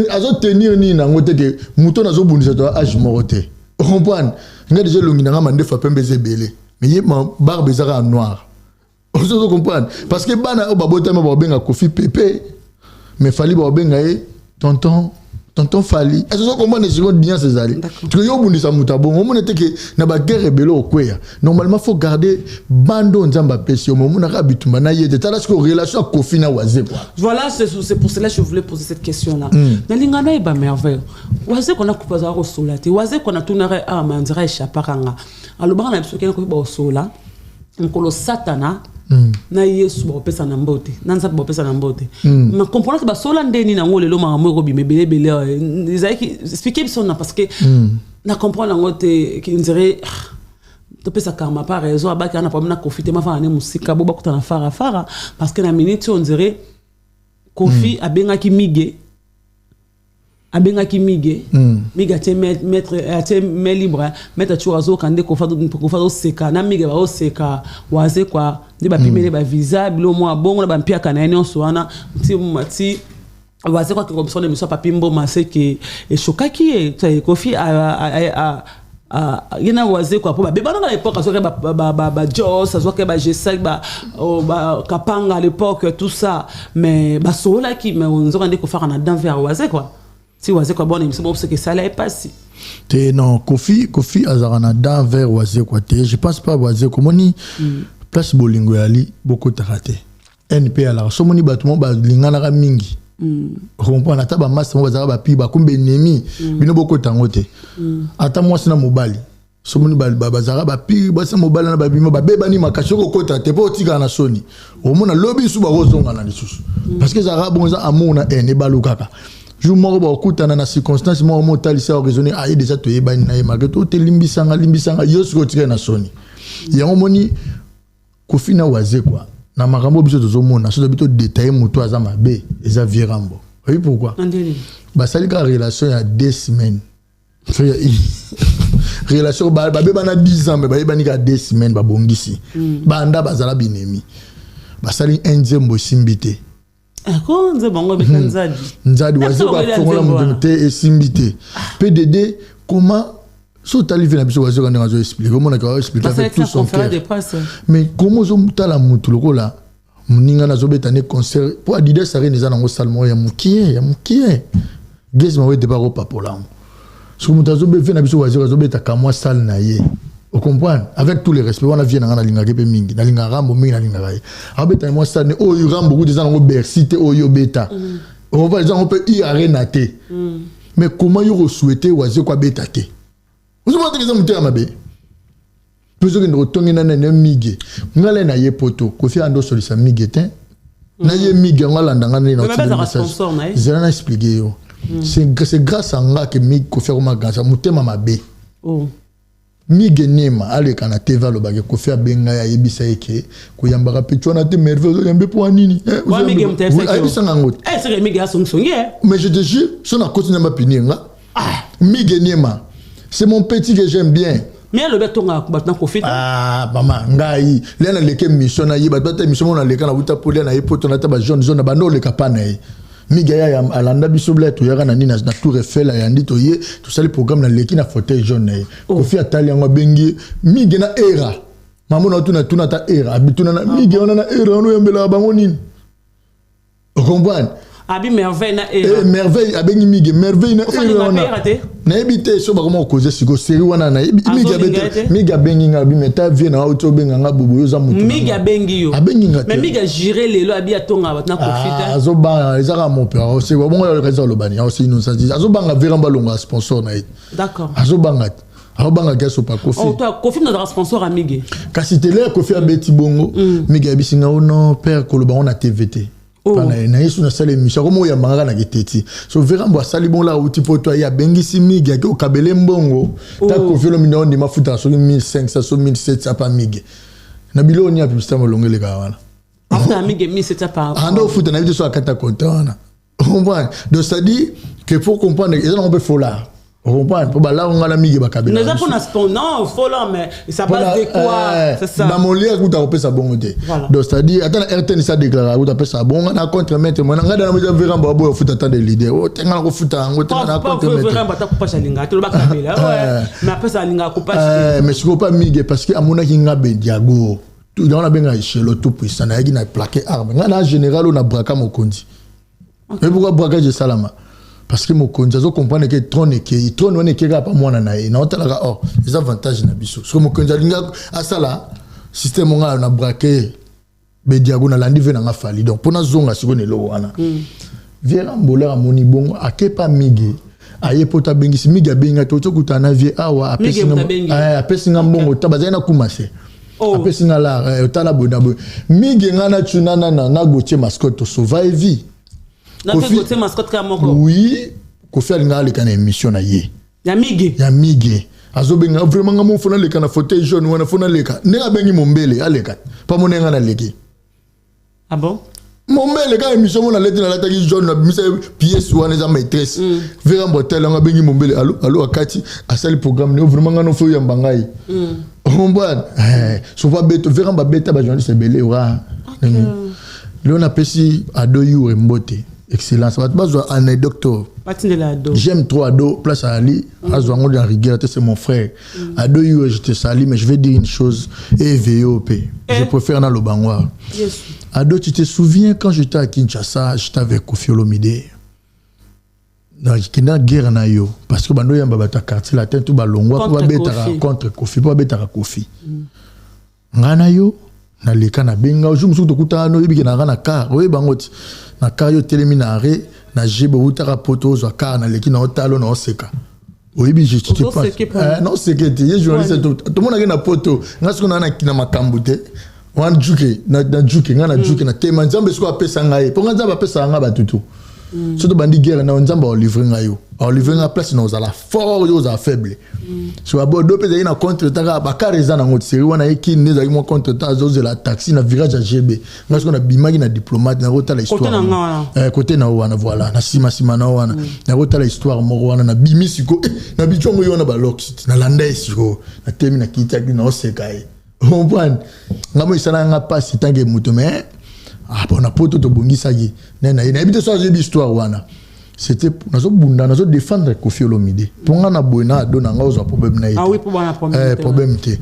azotenir nini nango te ke moto nazobundisa to âge moko te. Comprendre nga déjà, elongi nanga mandefa pembe eza ebele, mais ye barbe eza kaka noir. Ozozo comprendre? Parce que bana oyo babotami bakobenga Kofi pepe, mais Fally bakobenga ye tonton, tonton Fally. Ozo comprendre? Sikoyo nuance ezali tiko yo obundisa moto abongo, omona te ke na baguerre ebele okweya. Normalement faut garder bando Nzambe apesi yo, mais omonaka bitumba na ye te. Tala sikoyo relation ya Kofi na Waze quoi. Voilà, c'est pour cela que je voulais poser cette question là. Nalinga nayeba merveille Waze kona kupa azala kosola te. Waze kona tunaka awa mandira échappaka nga, alobaka na biso kena koyeba kosola mokolo Satana na Yesu bakopesa na mbote na Nzambe bakopesa na mbote. Ma comprendre basola ndeni nango lelo makambo ekobima ebele ebele ezalaki. Explique biso na, parce que na comprendre yango te. Ndire topesa karma par raison abaki ana problème na Kofi te, mafana ne mosika bo bakuta na fara fara, parce que na minute oyo ondire Kofi abengaki Mige, abengaki Mige. Mige atie maître, atie main libre, maître Tiour azoka nde Kofi azoseka na Mige, baoseka Waze kwa nde bapimeli bavisa bilo mwa bongo na bampiaka na ye nyonso wana ti ti Waze kwa keko biso na émission Papi Mboma seke eshokaki ye Kofi ye na Waze kwa po babebana na l'époque, azwaki bajos, azwaki bagesak, bakapanga à l'époque, tout ça, mais basololaki. Mais nzoka nde kofaka na danve ya Waze quoi, si Waze kwa bona émission moko soki esala ye pasi. Te, non, Kofi azalaka na dent vers Wazekwa te, je pense pas. Wazekwa omoni place bolingo yali bokotaka te np alaka so omoni bato mo balinganaka mingi, comprendre? Ata bamasta mo bazalaka bapi bakomba ennemi, bino bokota yango te. Ata mwasi na mobali somoni bazalaka bapire, basi na mobali na babima babebani makasi, soki okota te mpo otikala na soni, omona lobi lisusu bakozongana lisusu, parce que ezalaka bongo, eza amour na haine ebalukaka. Jour moko bakokutana na circonstance moko mo otalisa oraisonne aye déjà toyebani na ye, malgré to te limbisanga, limbisanga yo, soki otikali na soni yango omoni Kofi na Wazekwa na makambo biso tozomona. So tobi todétailler, moto aza mabe eza Virambo. Oyebi pourquoi? Basali kaka relation ya 2 semaines, relation babebana 10 ans, mais bayebani kaka 2 semaines, babongisi. Banda bazala binemi, basali un nzembo esimbi te. Nzadi. Nzadi, Wazekwa afongola moto te, esimbi te. Pdd comment so otali vie na biso, Wazekwa ndenge azoexplique, omonaka aexplique avec tout son cœur, mais comment ozotala motu lokola moninga nazobeta ne concert mpo Adidas Arena eza nango salle moko ya mokie ya mokie, gese mawe ete bakopapola yango. Soki moto azobe vie na biso Wazekwa azobeta kamwa salle na ye. Ocomprendre? Avec tous les respects, wana vie na nga, nalingaki mpe mingi, nalingaka Rambo mingi, nalingaka ye. Abeta mwa stade oyo Rambo kuta eza nango Bercy te, oyo obeta okopa eza nango mpe U Arena te. Mais comment yo kosouhaite Wazekwa abeta te? Ozomona teke eza motema mabe. Mpe sokende kotongi na nene Mige, ngai le na ye poto Kofi ando osolisa Mige te na ye. Mige yango alanda nga nde na zela na explique yo. C'est grâce à nga ke Mige, Kofi akoma grâce motema mabe. Mige Niema aleka na TV, alobaki Kofi abenga ye, ayebisa ye ke koyambaka pe wana te. Merveille ozoyambe mpo wa nini? Ayebisanga yango te. Mais je te jure, so nakoti na mapini nga. Mige Niema, c'est mon petit que j'aime bien. Mais alobi atongaka bato na Kofi. Ah mama, ngai lia naleka émission na ye, bato bata émission moko naleka na wuta po lia na ye po tona ata bajaune zone na bando oleka pa na ye. Mige ya alanda biso bila toyaka na nini na Tour Eiffel, ayandi, toye tosali programme, naleki na fauteuil jaune na ye. Kofi atali yango, abengi Mige na era mamo na tuna tuna ata era abituna na Mige wana na era wana oyambelaka bango nini? Ocomprendre? Abi Merveille na era. Eh, Merveille abengi Mige, Merveille na era wana nayebi te so bakoma kokoze siko série wana nayebi. Mige abete, Mige abengi nga, abi mais ta vie na auti obenga nga bobo, yo oza motu. Mige abengi yo? Abengi nga. Te, mais Mige agiré lelo, abi atonga bato na Kofi te. Azobanga, eza kaka mope bongo eza olobani aosi innocent, azobanga vera balonga sponsor na ye. Azobanga te, azobanga ke asopa Kofi. Oh, toi Kofi nazaka sponsor ya Mige. Kasi tele Kofi abeti bongo, Mige ayebisi nga: o non père, koloba ngo na TV te. Na ye so nasala émission akoma oyambanga kaka na keteti. So verambo asali bongo laka uti po to aye abengisi Mige, ake okabele mbongo ta Kofi Olomide ondima futaka soki 1500 so 1700 pa Mige na biloko nini ya publicité molongo elekaka wana. Afuta Mige 1700 par Anda ofuta na ye te so akata konta wana, comprendre? Donc c'est à dire que faut comprendre, eza nango mpe folar, comprendre, mpo balao nga na Mige bakabela. Eza mpona non folar, mais ça base de quoi? C'est ça. Na Molière kuta kopesa bongo te. Donc c'est à dire ata na RTN sa déclara kuta apesa bongo na contre maître mwana nga dana moja vera mbo aboya ofuta tant de leader o te nga na kofuta yango te na contre maître. Ata kopasa alinga te, loba kabela, mais apesa alinga kopasa. Mais sikoyo pa Mige, parce que amonaki nga Bediago yango nabenga échelo tout puissant, nayaki na plaqué arme nga na général oyo na braka mokonzi. Mais pourquoi braquage esalama? Parce que mokonzi azocomprendre ke trône ekei, trône wana ekei kaka pa mwana na ye. Naotalaka or eza avantage na biso. Soki mokonzi alingi asala système nga na braquer Bediago, nalandi ve nanga Fali. Donc mpo nazonga sikoyo na eloko wana, vie Ramboler amoni bongo, akepa Mige, aye mpo tabengisi Mige, abengi to tokutana na vie awa, apesi nga mbongo ta bazali na kumase. Apesi nga lar otala boye na boye. Mige nga na tuna na Gautier Mascotte, tosauva ye vie. Oui, Kofi alinga aleka na émission na ye. Ya Mige? Ya Mige. Azobenga vraiment nga mo fona aleka na fauteuil jaune wana, fona aleka ndenge abengi Mombele aleka pa mo ndenge nga naleki. Ah bon? Mombele kaka émission mo naleti, nalataki jaune, nabimisa pièce wana eza maîtresse. Vera mbotele yango, abengi Mombele, alo alo, akati asali programme ne vraiment nga no fo oyamba ngai, comprendre? Sofa beto vera babeta bajournaliste ebele ora lelo. Napesi Ado Yure mbote, excellence. Bato bazwa anecdote. J'aime trop Ado, place à Ali azwa yango na rigueur te, c'est mon frère. Ado Yure, je te salue, mais je vais dire une chose et VOP, je préfère naloba yango. Ado, tu te souviens quand j'étais à Kinshasa, j'étais avec Kofi Olomide, nakenda guerre na yo parce que bando oyamba bato ya Quartier Latin to balongwa mpo babetaka contre Kofi, mpo babetaka Kofi. Ngai na yo naleka, nabenga jour mosusu tokutana, oyebike nanga na car, oyeba yango ti na car yo otelemi na arrêt na jebe, outaka poto ozwa car, naleki na otalo na oseka, oyebi naoseke te. Ye journaliste tomonaki na poto, ngai soki naa na makambo te wana juke na juke ngai na juke na tema Nzambe soki apesa ngai, mpo ngai Nzambe apesaka ngai batutu. So tobandi guerre na Nzambe, aolivre ngai yo, aolivre ngai place na ozala fort, yo ozala faible. So abo do mpe ezalaki na contre temps kaka bakare eza nango série wana ye kini nde ezalaki mwa contre temps, azozela taxi na virage ya GB. Ngai soki nabimaki na diplomate, nakotala histoire kote na yo wana, voilà, na nsima nsima na yo wana, nakotala histoire moko wana. Nabimi siko na bicongo ye wana balox, nalanda ye sikoyo, natemi nakitiaki naoseka ye, comprendre? Ngai mo esalaka nga mpasi tanke moto, mais ah bon, na poto tobongisaki nde na ye, nayebi te so azoyebi histoire wana. C'était nazobunda, nazodéfendre Kofi Olomide mpo nga na boye na Ado na nga ozwa problème na ye. Problème te.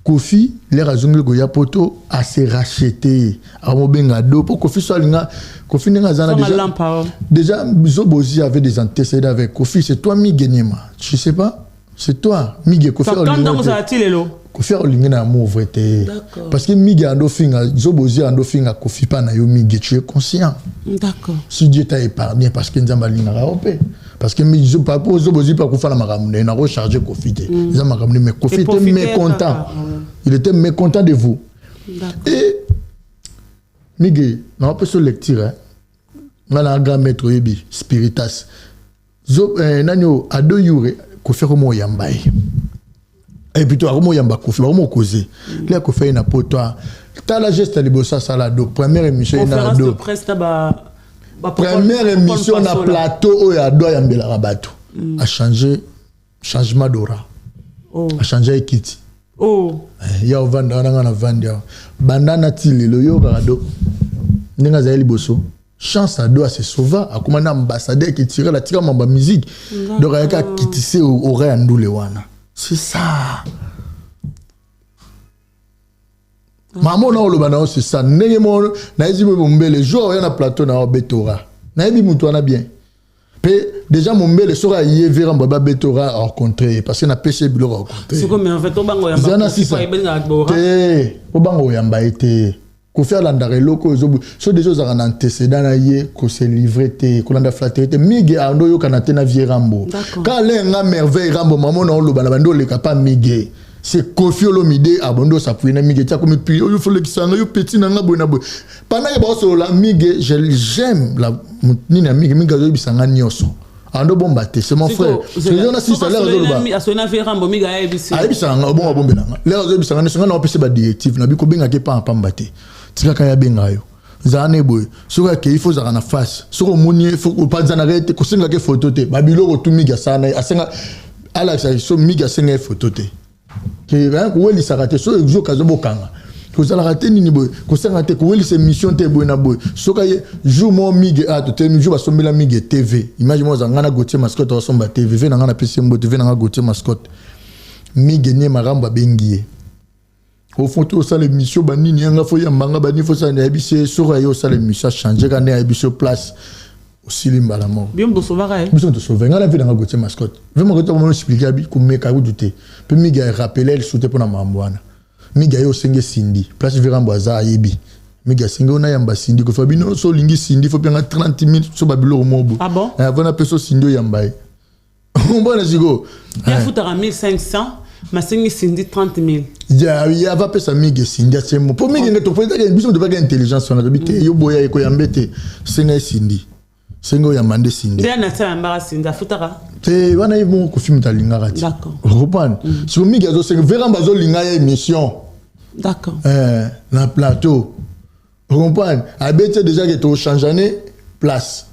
Kofi lere azongeli koya poto, ase racheté, amobenga Ado mpo Kofi so alinga Kofi ndenge aza na déjà. Zobozi avait des antécédents avec Kofi, c'est toi Mige Niema, je sais pas. C'est toi Mige. Kofi Kofi olingi na amour vrai te, parce que Mige ando finga Zobozi, ando finga Kofi pa na yo. Mige, tu es conscient? D'accord. Si Dieu t'a épargné, parce que Nzambe alingaka yo mpe, parce que papa Zobozi mpe akufa na makambo na ye, nakocharge Kofi te, eza makambo ne. Mais Kofi était mécontent, il était mécontent de vous. Et Mige, naopesa lecture nga na grand maître, oyebi spiritas zo, nani oyo Ado Yure. Kofi akoma oyamba ye, et plutôt akoma oyamba Kofi, bakoma okoze le Kofi aye na poto. Tala geste ya liboso asala Do, première émission ye na Ado, première émission na plateau oyo Ado ayambelaka bato, achange, changement d'aura, achange ekiti. Ya ovanda wana, nga na vandi awa banda na ti lelo, yokaka Do ndenge azali liboso. Chance, Ado ase sauva, akoma na ambassadeur culturel, atika mambo ya musique. Donc ayaki akitise aura ya ndule wana, c'est ça. Mama na oloba na yo, c'est ça. Ndenge moko nayebi boye, Mombele, jour oya na plateau na yo betora, nayebi motu wana bien mpe déjà. Mombele soki aye verambo babetora, rencontre ye, parce que napesi ye biloko, rencontre te, obanga oyamba ye te. Kofi alandaka eloko oyo so déjà ozalaka na antécédent na ye, kose livre te, kolanda flatterie te. Mige ando oyokana te na vie Rambo ka alenga Merveille Rambo. Mama na oloba na bandi oleka pa Mige, c'est Kofi Olomide abondi osappuye na Mige ti akomi pi oyo folekisanga yo petit na nga boye na boye. Pendant ke baosolola, Mige, j'aime la nini ya Mige. Mige azoyebisanga nyonso, ando bomba te, c'est mon frère. Na sisa lere azoloba, ayebisaka nga, obongo abombelanga. Lere azoyebisanga nyonso, nga na opesa badirective na bi kobengaki epa pamba te, tikaka ye abenga yo, zala na eboye. Soki akei, fo ozalaka na face. Soki omoni ye, opanzanaka ye te, kosengaka ye foto te. Babiloko tu Mige asala na ye, asenga alakisaka so Mige asenga ye foto te, kowelisaka te. So ezoka azobokanga, kozalaka te nini boye, kosengaka te, kowelisa émission te boye na boye. Soki aye jour moko, Mige a totelemi, jour basombela Mige TV, image moko ozala, ngai na Gautier Mascotte asomba TV ve na ngai, napesi ye mbote, ve na ngai Gautier Mascotte. Mige nie makambo abengi ye ofo te, osala émission banini yanga, fo yambanga banini, fo osala. Nayebi se soki aye osala émission, achange ka nde ayebi so place osili mbala moko. Biso tosauve, ngai na vi nanga Gautier Mascotte. Vraiment, Gautier komona explique abi komeka kutu te. Mpe Mige arapele lisu te mpona makambo wana. Mige aye osenge Sindi place Virambo aza, ayebi Mige asenge oyo nayamba Sindi. Kofa bino so olingi Sindi, fo mpenga 30 000 so babiloko moko boye avant napesa Sindi oyamba ye. Ombona sikoyo. Yafutaka 1500, masengi Sindi 30 000. Ya ava pesa Mige Sindi atie mo mpo Mige nde topesaki biso, topesaki intelligence wana, tobi te yo boya ekoyambe te, senga ye Sindi, senga oyamba nde Sindi. Nde na yambaka Sindi, afutaka. Te, wana ye moko Kofi moto alingaka ti okoprendre. Siko Mige azosenga Veramba, azolinga ye émission. Na plateau, ocomprendre, abeti déjà ke tochangeane place.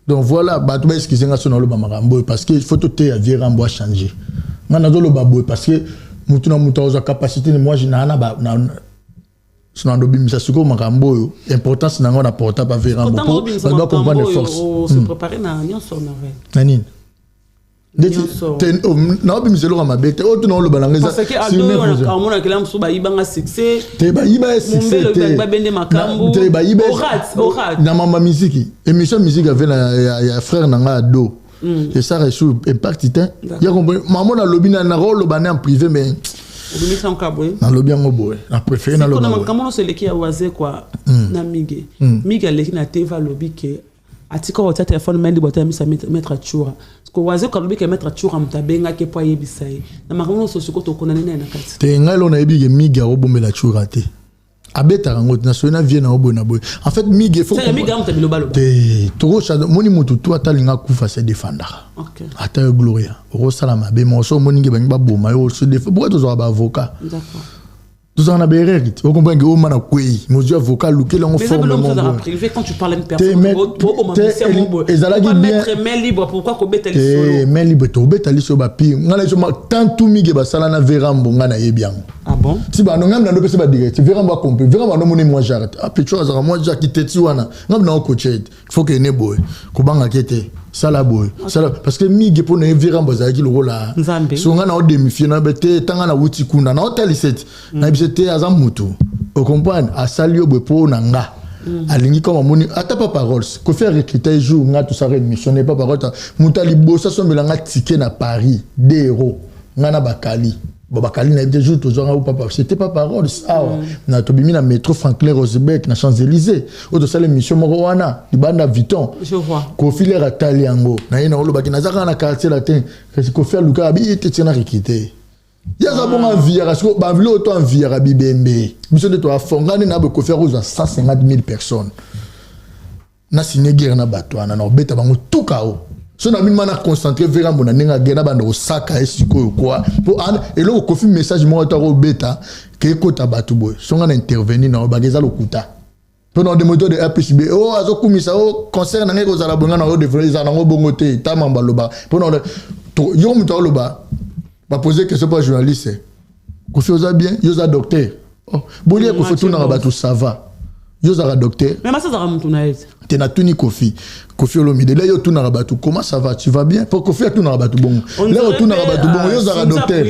Donc voilà, bato baexcuse nga so naloba makambo oyo, parce que il faut toteya vie Rambo achange. Nga nazoloba boye parce que mutu na mutu azwa capacité. Moi naa na so na ndobimisa sikoyo makambo oyo, importance nango na porta pa vie Rambo po bato bacomprendre force na nini naobimisa eloko ya mabe te. Oyo tuna oloba nanga ezaomonakela mosusu bayibanga succès. Te, bayiba ye succès te, te bayiba na mamba misiki, émission musique ave ya frère na nga Ado, esaka esu impact te. Ya comprendre, mama nalobi nakoloba ne en privé, mais nalobi yango boye, na préféré naloba. Makambo nyonso eleki ya waze kwa na Mige. Mige aleki na TV, alobi ke atika kotia telefone main libre, atelemisa maître Tshoura, parce que waze kalobi ke maître Tshoura moto abengaki mpo ayebisa ye na makambo nyonso. Sikoyo tokondane naye na kati. Te, ngai lo nayebi ke Mige akobombela Tshoura te, abetaka yango te. Nasoki na vie na yo boye na boye, en fait Mige faut te tokochange. Omoni motu tu ata alinga akufa, se défendaka. Ata yo Gloria okosala mabe moko, so omoni nge bangi baboma yo, se défend. Pourquoi tozwaka baavocat? Tozalaka na baerreur te, ocomprendre ke oma na kwei mozwi avocat alukeli yango. Forme ezalaki bien, main libre tobeta liso bapire. Ngai na biso tant tu Mige basala na Verambo, ngai nayebi yango. Ti bano ngai nando pesa badirective, Verambo acomprendre, Verambo andomoni mwa jare te, apecho azalaka mwa jare kiteti wana, ngai na okoche ete faut ke ne boye kobangaki ete sala boye sala, parce que Mige mpo na ye Verambo azalaki lokola so. Ngai na odemifie na te, ntanga na wuti kuna na otalisa ete nayebisa te aza mutu, ocomprendre, asali yo boye mpo na nga. Alingi comme amoni ata Papa Rolls. Kofi arecruter ye jour nga tosala émission ne Papa Rolls, moto ya liboso asombela nga ticket na Paris 2 euros, nga na Bakali. Bon, Bakali nayebi te jour tozwanga papa, c'était Papa Rolls awa na tobimi na métro Franklin Roosevelt na Champs-Élysées, oyo tosala émission moko wana libanda Vuitton. Je vois. Kofi lere atali yango na ye na olobaki naza kaka na Quartier Latin, kasi Kofi alukaka bi ye te, tia na recruter ye. Aza bongo, anviaka siko bavile oyo to anviaka bibembe. Biso nde toafonga nde na boye. Kofi akozwa 150 000 personnes na signé guerre na bato wana, na kobeta bango tuka o so na bino na concentré verambo na ndenge ya guerre na banda kosaka ye sikoyo kwa po eloko. Kofi message moko to akobeta ke ekota bato boye, songa na intervenir na obaka eza lokuta mpo na odemoto de A plus B o azokumisa o concert na ngai kozala bonga na odéveloppe ezala nango bongo te. Ta baloba mpo na yo moto aoloba, bapose question mpo journaliste: Kofi, oza bien? Yo oza docteur. Oh, bolia Kofi otunaka bato ça va, yo ozalaka docteur. Mais masi azalaka motu na ye te. Te, natuni Kofi, Kofi Olomide, le yo otunaka bato comment ça va, tu vas bien, mpo Kofi atunaka bato bongo, le otunaka bato bongo, yo ozalaka docteur.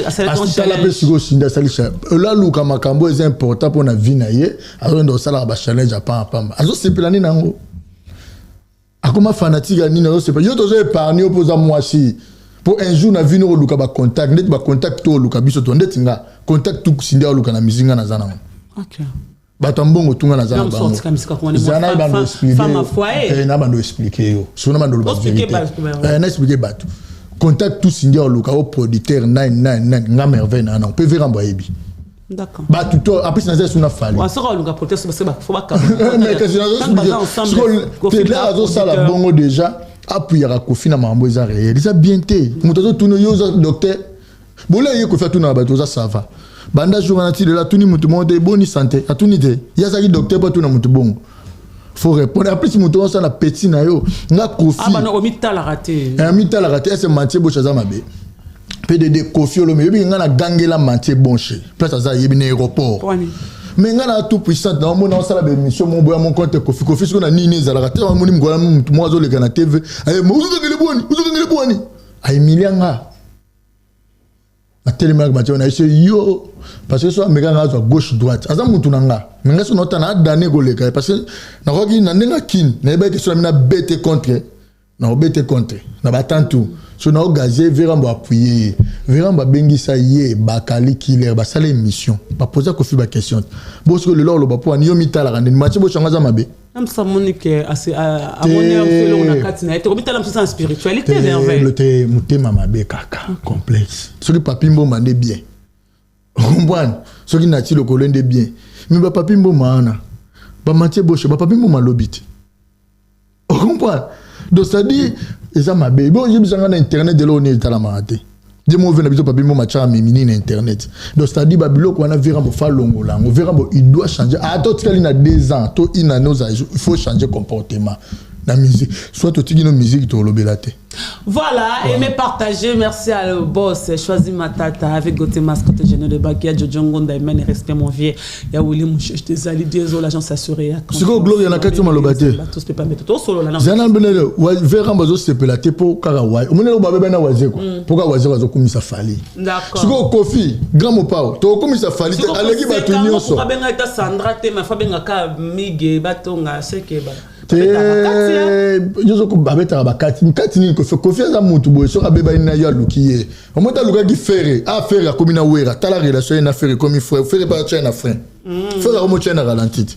Asitala mpe sikoyo Cindy asali olaluka makambo eza important mpo na vie na ye, azokende kosalaka bachallenge apamba pamba, azosepela nini yango, akoma fanatique ya nini, azosepela. Yo tozo épargne yo mpo oza mwasi, mpo un jour na vie no koluka bacontact ndeti bacontact to oluka biso to ndeti nga contact tu Cindy aoluka na musique, nga naza nango. Bato ya mbongo tunga naza na bango, zala na bando expliquer yo soki na bando oloba vérité, na expliquer bato contact tout Cindy aoluka o producteur 999, nga merveille na nango mpe verambo ayebi bato to apesi naza esu na Fally. Mais kasi tele azosala bongo déjà, apuyaka Kofi na makambo eza réel, eza bien te. Moto azotuna yo oza docteur, bola ye Kofi atunaka bato oza ça va, banda jour wana ti lelo atuni motu moko te eboni santé, atuni te. Ye azalaki docteur mpo atuna motu bongo, faut répondre. En plus moto osala petit na yo nga Kofi. Omitalaka te. Mitalaka te. Ese Mantie Boshe aza mabe pdd Kofi Olomi yebi nga na gangela Mantie Boshe place aza, yebi na aéroport, mais nga na tout puissante naomona osala baémission moko boya mon compte Kofi. Kofi sikoyo na nini ezalaka te, amoni mokolo motu moko azoleka na TV, aye ozokangele bwani, ozokangele bwani, ahumilia nga. Natelemaki Mathieu na ye yo parce que so amekanga azwa gauche droite, aza mutu na nga, me nga so naotana adane koleka ye parce que nakoki na ndenge akini, nayebaki so na mi nabete contre, naobete contre na batantu so naogaze. Verambo appuye ye, Verambo abengisa ye Bakali Killer, basala émission, bapoza Kofi baquestion. Bo soki lelo oloba mpo ani yo mitalaka ndeni Mathieu Boshango aza mabe. Namsa amoni ke amoni eloko na kati na ye te, komitala mosusu na spiritualité, merveille. Te, motema mabe kaka, complexe. Soki Papi Mbomba nde bien comprendre, soki nati lokolo nde bien, mais bapapi Mboma wana, bamathieu Boshe, bapapi Mboma alobi te, ocomprendre? Donc c'est à dire eza mabe. Bo oyebisanga na internet eloko nini etalamaka te, nde mo na biso Papi Mboma tiaka memi nini na internet. Donc c'est à dire babiloko wana, Verambo fa longola yango. Verambo, il doit changer. Ata otikali na 2 ans to une année ozala, il faut changer comportement na musique, soit otiki no musique, tolobela te. Voilà, aimez, partagez. Merci à le boss, Choisi Matata, avec Gauthier Mascotte, Général de Bakia, Jojo Ngonda, Emen, respect mon vieux. Ya Willy Mouche, Dézali, Désolé, l'agence assurée. Sikoyo Gloria na kati maloba te. Tous peut pas mettre tout solo là. Zana mbelele Verambo azosepela te mpo kaka wa omonele babe na Wazeko, mpo kaka Wazeko azokumisa Fally. Sikoyo Kofi grand mopao, tokokumisa Fally te, aleki bato nyonso. Abenga ata Sandra te, ma fa bengaka Mige batonga seke ba. Te, nyonso babetaka bakati kati nini. Kofi, Kofi aza mutu boye, soki abebani na yo aluki ye, omoi te alukaki Ferre. A Ferre akomi na Wera, tala relation ye na Ferre ekomi frère. Ferre mpe atya ye na frein, Ferre akomi otya ye na ralenti te.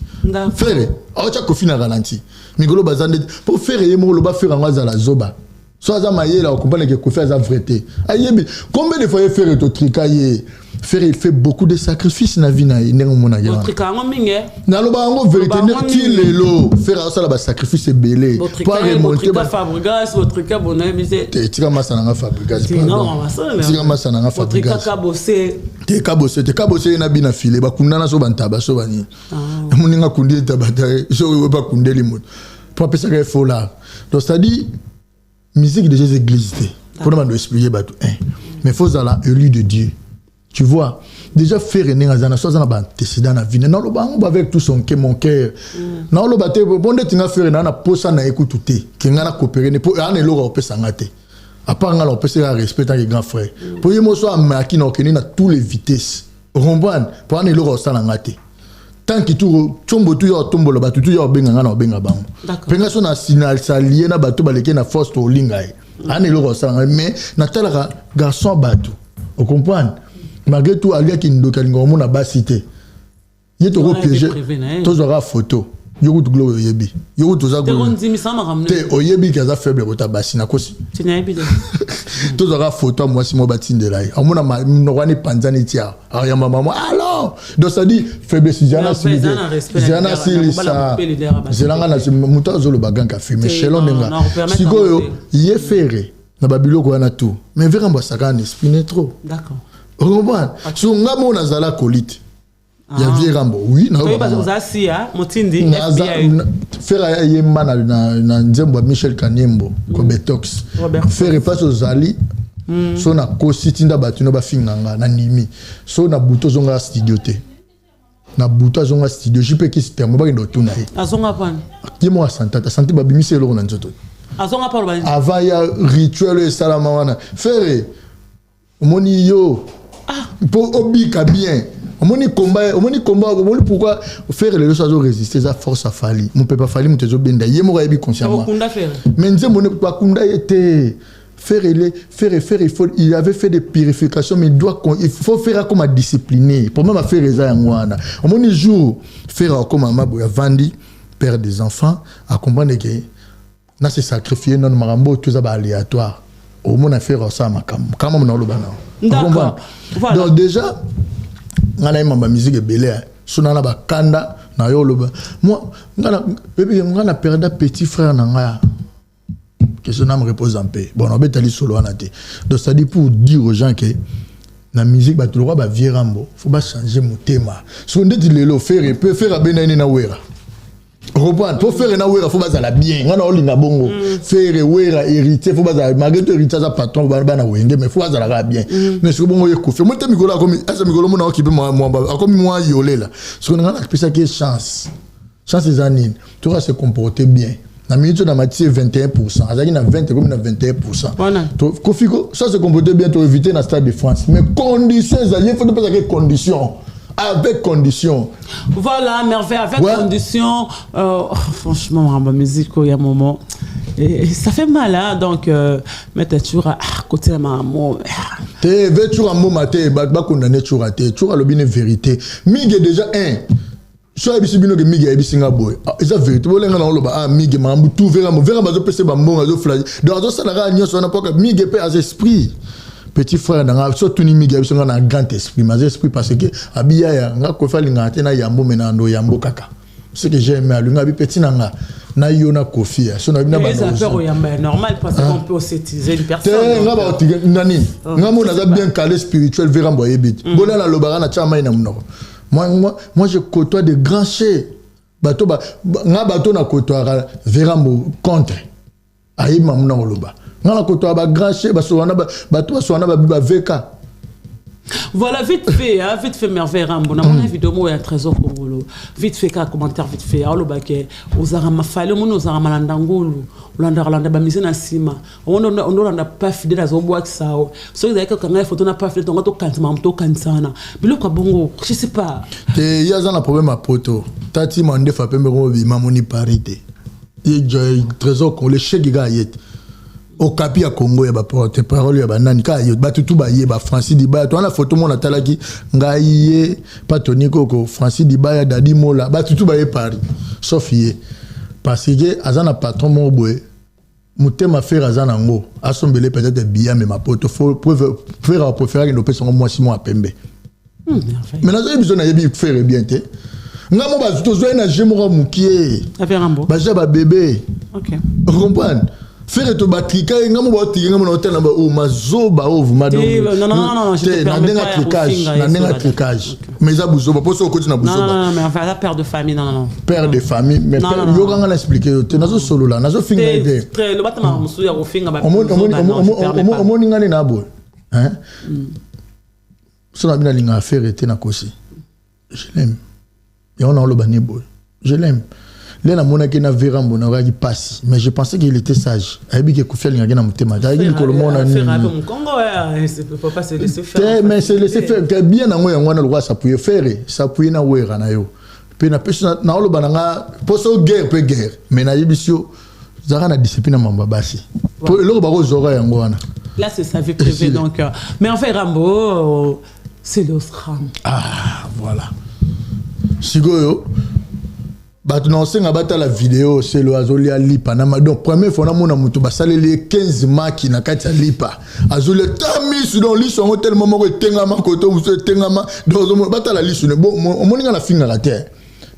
Ferre aotya Kofi na ralenti mikolo baza nde mpo Ferre ye moko loba. Ferre yango azala zoba, so aza mayele akokomprendre ke Kofi aza vrai te. Ayebi combien de fois ye Ferre totrika ye. Ferre, il fait beaucoup de sacrifices na vie na ye, ndenge omonaki wana. Botrika yango mingi. Naloba yango vérité ti lelo, Ferre asala basacrifice ebele po aremonte. Fabregas, botrika bonayebi te. Te, tika masa nanga Fabregas, tika masa nanga Fabregas. Kabose. Te, Kabose te, Kabose ye na bina file bakundana so bantaba so banini, moninga akundi etaba te, so oyo bakundeli moto po apesaka ye folar. Donc c'est à dire musique déjà eza église te mpona bando expliquer bato un, mais faut ozala élu de Dieu, tu vois. Déjà Ferre ndenge aza na so aza na baantécédent na vie, naloba yango avec tout son ke mon cœur, naoloba te po ndeti nga Ferre naa na posa na ye kutu te ke nga na coopérer ne po aa na eloko akopesa nga te, à part nga na opesa ye respect tant que grand frère, po ye moso amaki na okende na tous les vitesses, comprendre, po ana eloko akosala nga te. Tant que tu tshombo tu ya otombola bato tu ya obenga nga na obenga bango. Mpe nga so na salie na bato baleki na force tolinga ye. Ana eloko asala ngai mais natalaka garçon bato. Ocomprendre? Malgré tout aliaki ndoki, alingaka omona basi te. Ye toko piéger, tozwaka photo. Yo kutu gloire oyebi, yo kutu oza te, oyebi ke aza faible kota basi, nakosi? Tozwaka photo ya mwasi moko batindela ye, amona monoko wana epanzani ti awa, ayamba mama. Alors donc ça dit faiblesse zana silisa zelanga na moto azoloba ganka filme shelon ndenga sikoyo ye Ferre na babiloko wana tout, mais verambo asaka na esprit ne trop. Ocomprendre? So nga moko nazala kolite ya vieux Rambo, oui. Ferre ayemba na nzembo ya Michel Kaniembo Kobetox. Ferre, place ozali so nakosi, tinda bato no bafinga nga na ndimi. So na butu ozonga studio te, na butu azonga studio jp kisi terme bakende otuna ye. Ye moko asantata asanti babimisi eloko na nzoto avant ya rituel oyo esalama wana. Ferre, omoni yo mpo obika bien, omoni komba, omoni komba, omoni pourquoi Ferre lelo so azo résister, eza force afali mopepe, afali moto ezobenda ye moko ayebi consciemment. Mais nzembo bakunda ye te. Ferre, il Ferre, Ferre, il avait fait des purifications, mais il faut faire comme discipliné. Pour moi, Ferre eza yango wana. Omoni jour Ferre comme mama boya vandi, père des enfants, à comprendre que na se sacrifier non makambo tout ça ba aléatoire. Omona Ferre ça makambo. Kama mona oloba na. D'accord. Voilà. Donc déjà nga na yemba musique ebele so na bakanda na yo oloba. Moi nga na bébé nga na perda petit frère na nga, que son âme repose en paix. Bon, on va aller solo wana te. Donc ça dit pour dire aux gens que na musique bato lokwa ba vieux Rambo, faut ba changer motema. So ndeti lelo Ferre peut faire abena nini na Wera. Reprendre pour faire na Wera, faut bazala bien. Nga na olinga bongo. Ferre, Wera, Héritier, faut bazala malgré tout Héritier aza patron bana Wenge, mais faut bazala bien. Mais ce bongo ye Kofi. Moi te mikolo akomi asa mikolo mona okipe moi moi akomi moi yolela. Ce qu'on a pesa ki chance. Chance eza nini? Tu vas se comporter bien. Na minute na matie 21%, azalaki na 20, ekomi na 21%. Kofi ko ça se comporter bien, to éviter na Stade de France, mais condition ezali, il faut topesaka condition, avec condition. Voilà, merveille, avec condition. Franchement, ma musique, il y a un moment et ça fait mal, hein, donc mettre toujours à côté de maman. Te ve toujours mboma te, bakondane toujours te, toujours alobi ne vérité mingi déjà un so ayebisi bino ke mingi ayebisi nga boye, eza vérité. Bolenga na oloba ah mingi makambo tout veramo veramo azopesa bambongo, azoflage, donc azosala kaka nyonso wana mpoka mingi mpe aza esprit petit frère na nga. So tuni mingi ayebisi nga na grand esprit, mais aza esprit parce que abiyaya nga Kofi alingaka te na yambo me na ndo yambo kaka ce que j'aime alinga abi petit na nga na yo na Kofi so na bina. Normal parce qu'on peut aussi utiliser une personne. Te nga ba na nini nga mo naza bien calé spirituel, verambo ayebi te bona nalobaka na tia mai na monoko. Moi, je côtoie de grands chefs. Bato ba nga bato na côtoyaka verambo contre ayebi mamu na koloba nga na côtoyaka ba grands chefs basowana bato basowana babi baveka. Voilà, vite fait, hein, vite fait, Merveille Rambo. Na mon vidéo, moi, il y a Trésor Congolo. Vite fait, un commentaire vite fait. Alors, bah, que, ozara mafale, mon ozara malanda ngulu. Olanda olanda ba mise na sima. On on on pas fidèle à zobwa ça. So ils avaient quand photo na pas fidèle, donc to kanisa to kansana. Biloko bongo, je sais pas. Te yaza na problème à poto. Tati mande fa pembe ko bi mamoni parité. Ye Trésor Congolo chèque ga yet. Okapi ya Congo ya baporte parole ya banani kaka ye bato tu baye ba Francis Dibaya to wana photo mona atalaki ngai ye patoni koko Francis Dibaya Dadi Mola bato tu baye Paris sauf ye parce que aza na patron moko boye motema Ferre aza nango asombele peut-être biya mema poto Ferre apréféraki ndopesa yango mwasi moko ya pembe. Mais nazoyebi biso nayebi Ferre bien te nga mo bato tozwai na je moko mokie baja babebe comprendre Ferre to batrika ye nga mo baotrike nga mo na otala ba o mazoba o vuma na ndenge ya tricage, na ndenge ya tricage, mais eza buzoba mpo so okoti na buzoba. Père de famille, non, non. Père de famille, mais yokanga na expliquer yo te, nazosolola nazofinga ye te. Omoni nga nde na boye so na bino alingaka Ferre te, nakosi, je l'aime. Yango na oloba ni boye, je l'aime. Nde namonaki na verambo nakokaki mpasi, mais je pensais qu'il était sage, ayebi ke Kofi alingaki na motema te, ayaki likolo mona te, mais se laisser faire bien nango yango wana lokwa s'appuyer Ferre s'appuyer na Wera na yo. Mpe napesi, naoloba na nga mposo guerre mpe guerre, mais nayebisi yo, zalaka na discipline na mambo ya basi, po eloko bakozwaka yango wana. Là, c'est sa vie privée, donc. Mais en fait, Rambo, c'est l'Osram. Ah, voilà. Sikoyo, bato na osenga batala video. Selo azolia lipa na donc première fois namona moto basaleli ye 15 maki na kati ya lipa, azolia ta misu. Donc liso yango telema moko etengama, koto mosusu etengama. Donc ozomona, batala lisu ne. Bon, omoni nga nafingaka te.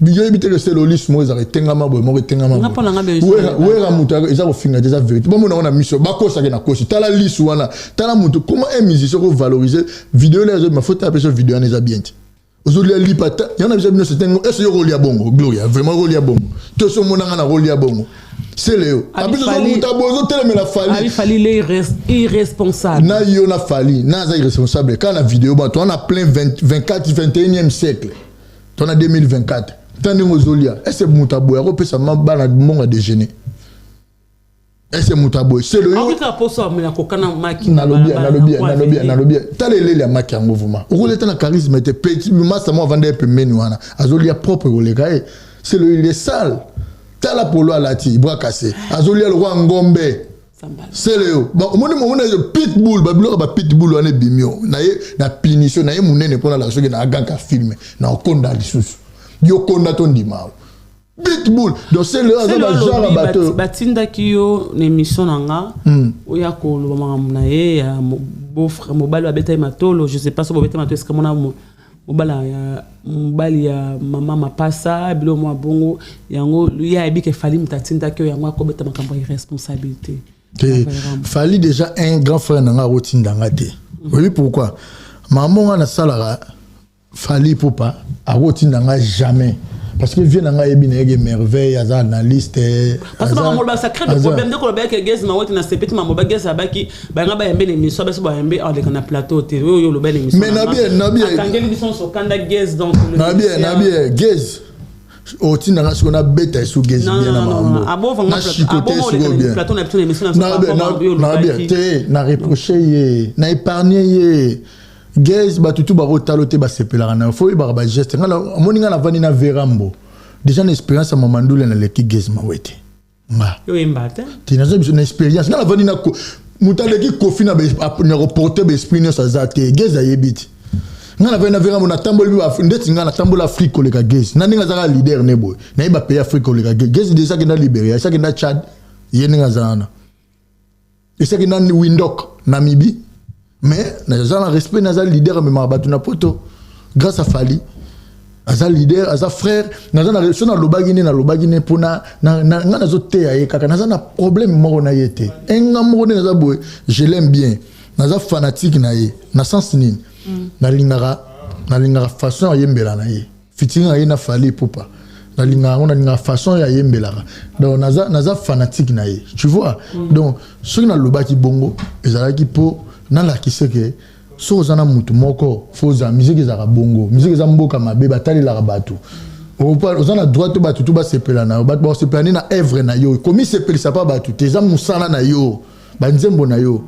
Yoyebi te ke selo lisu moko ezalaka etengama boye, moko etengama. Nga mpo na nga Wera moto eza kofinga te, eza vérité. Bomona yango na miso, bakosaki na kosi. Tala lisu wana, tala moto. Comment un musicien kovaloriser video le azobima? Faut tala mpe video wana eza bien te. Ozolia lipa ta yango na biso bino c'était. Est-ce yo kolia bongo, Gloria? Vraiment kolia bongo to so omonanga na kolia bongo? Sele yo abiso ozomuta boye, ozotelemela Fali. Abi Fali il est irresponsable. Na yo na Fali na aza irresponsable kaka na video. Bato wana plein 20, 24, 21e siècle, to na 2024. Ta ndenge ozolia, ese moto aboye akopesa bana mbongo ya déjeuner? Ese moto aboye, selo yo? Akika poso amela kokana maki. Nalobi, nalobi, nalobi, nalobi. Tala eleli ya maki yango. Vraiment, okoleta na charisme te. Petit masa mo avanda ye pembeni wana, azolia propre koleka ye. Selo, il est sale. Tala polo alati, bras cassé, azolia lokwa ngombe. Sele yo, omoni, omoni pitbull, babiloko ba pitbull wana ebimi yo na ye na punition na ye monene mpona la soki na aganka filme na okonda lisusu, yo konda to ndima o pitbull. Donc sele oyo aza bagenre ya bato. Batindaki yo na émission na nga oya koloba makambo na ye ya beau-frère, mobali oyo abetaki matolo. Je sais pas so bobeta matolo esika mona mobali ya mama mapasa, biloko mwa bongo. Yango ye ayebi ke Fali moto atindaki oyo, yango akobeta makambo ya irresponsabilité. Te, Fali déjà un grand frère na nga, akotinda nga te. Oyebi pourquoi? Mama nga nasalaka Fali Pupa akotinda nga jamais, parce que vie na ngai ayebi na yeke merveille, aza analyste. Parce que makambo ça crée de problème nde koloba yeke Gaz Mawete na sepeti mambo ba Gaz abaki banga bayembe na émission, basi bayembe aleka na plateau te. Oyo oloba na émission. Mais na bien, na bien. Akangeli biso nyonso kanda Gaz, donc. Na bien, na bien. Gaz otinda nga sikoyo nabeta esu Gaz bien na makambo na chicote sikoyo bien. Plateau na biso na émission. Na bien te, na reproche ye, na épargne ye. Gaz, bato tu bakotala te, basepelaka na yo. Faut oyebaka bageste. Nga omoni nga navandi na Verambo déjà na expérience ya Mamandule, naleki Gaz Mawete nga. Oyemba te. Te, naza biso na expérience. Nga navandi na moto aleki Kofi na koporte baesprit nyonso aza te. Gaz ayebi te. Nga navandi na Verambo, natamboli ndeti nga natamboli Afrique koleka Gaz na ndenge azaka leader ne boye. Nayeba pays Afrique koleka Gaz. Gaz déjà akenda Libéria, esi akenda Tchad, ye ndenge aza wana, esi akenda Windhoek, Namibie. Mais naza na respect, naza leader, amemaka bato na poto grâce à Fali. Aza leader, aza frère. Naza na so nalobaki nde nalobaki ne mpona nga nazoteya ye kaka. Naza na problème moko na ye te. Enga moko nde naza boye, je l'aime bien, naza fanatique na ye. Na sens nini? Nalingaka façon ayembela na ye, featuring na ye na Fali Pupa, nalingaka yango, nalingaka façon oyo ayembelaka. Donc naza fanatique na ye, tu vois. Donc soki nalobaki bongo, ezalaki mpo nalakise ke soki oza na mutu moko, faut oza. Musique ezalaka bongo, musique eza mboka mabe, batalelaka bato. Oza na droit to bato tu basepela na yo. Bato bakosepela nde na œuvre na yo. Komisepelisa mpa bato te, eza mosala na yo, banzembo na yo.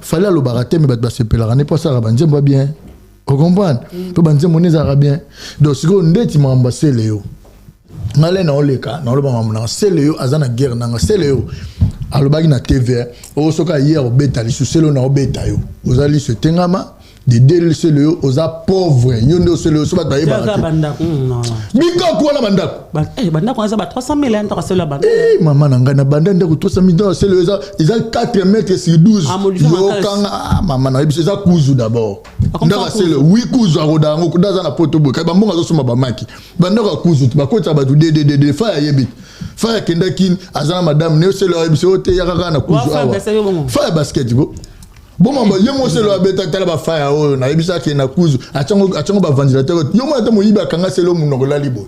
Fali alobaka te, me bato basepelaka nde mpo asalaka banzembo ya bien. Ocomprendre? Mpo banzembo nde ezalaka bien. Donc sikoyo ndeti makambo asele yo, ngai le naoleka naoloba makambo nanga. Sele yo aza na guerre nanga. Sele yo alobaki na TV oyo, soki aye akobeta lisusu, sele oyo naobeta yo, oza liso etengama de sele yo oza pauvre, yo nde osele yo so bato bayebaka te. Bikako wana bandako. Bandako eza ba 300 000, ndako aselo ya banda. Mama na ngai, na banda ndako 300 000, ndako asele yo eza 4 mètres sur 12. Yokanga mama na yebiso, eza kuzu d'abord. Ndako asele wi kuzu, akoda yango nde aza na poto boye. Kai bambongo azosomba bamaki, bandako ya kuzu te, bakotisa bato dddd. Fa ayebi te, fa akendaki, aza na madame ne. Osele ayebi so te, yaka kaka na kuzu awa. Fa ya basket ko bomamba ye moselo abeta. Tala bafaya oyo nayebisa, akende na kuzu, atiango baventilateur. Yo mona te, moyibi akanga selo monoko elali boye.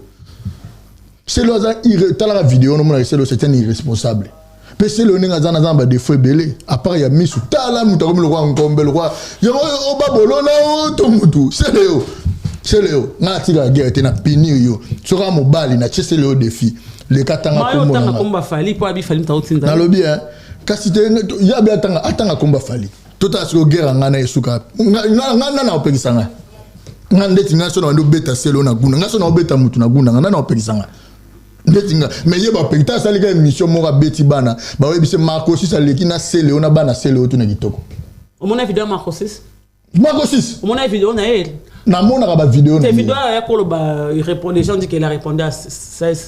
Selo aza, talaka video nomonaka selo, c'est un irresponsable. Mpe selo ndenge aza, naza na badéfaut ebele à part ya misu. Tala moto akomi lokwa nkombe, lokwa yango obabolona o to mutu. Sele yo, sele yo, ngai natikaka guerre te, na punir yo. Soki aza mobali, natie sele yo défi, leka tanga kombo na nga. Nalobi kasi te, yabe atanga, atanga kombo Fali. Totala sikoyo guerre ya ngai na esuka. Ngai nana opekisa ngai. Nga ndeti nga so na bandi obeta selo na guna, nga so na obeta mutu na guna, nga nani opekisa nga? Ndeti nga, mais ye bapeki ta asali ka émission moko, abeti bana, bayebisi Marco 6 aleki na sele na bana sele oyo tuna kitoko. Omona video ya Marco 6? Marco 6. Omona video na ye? Namonaka bavideo. Na vidéo ya koloba, il répond, les gens disent qu'il a répondu à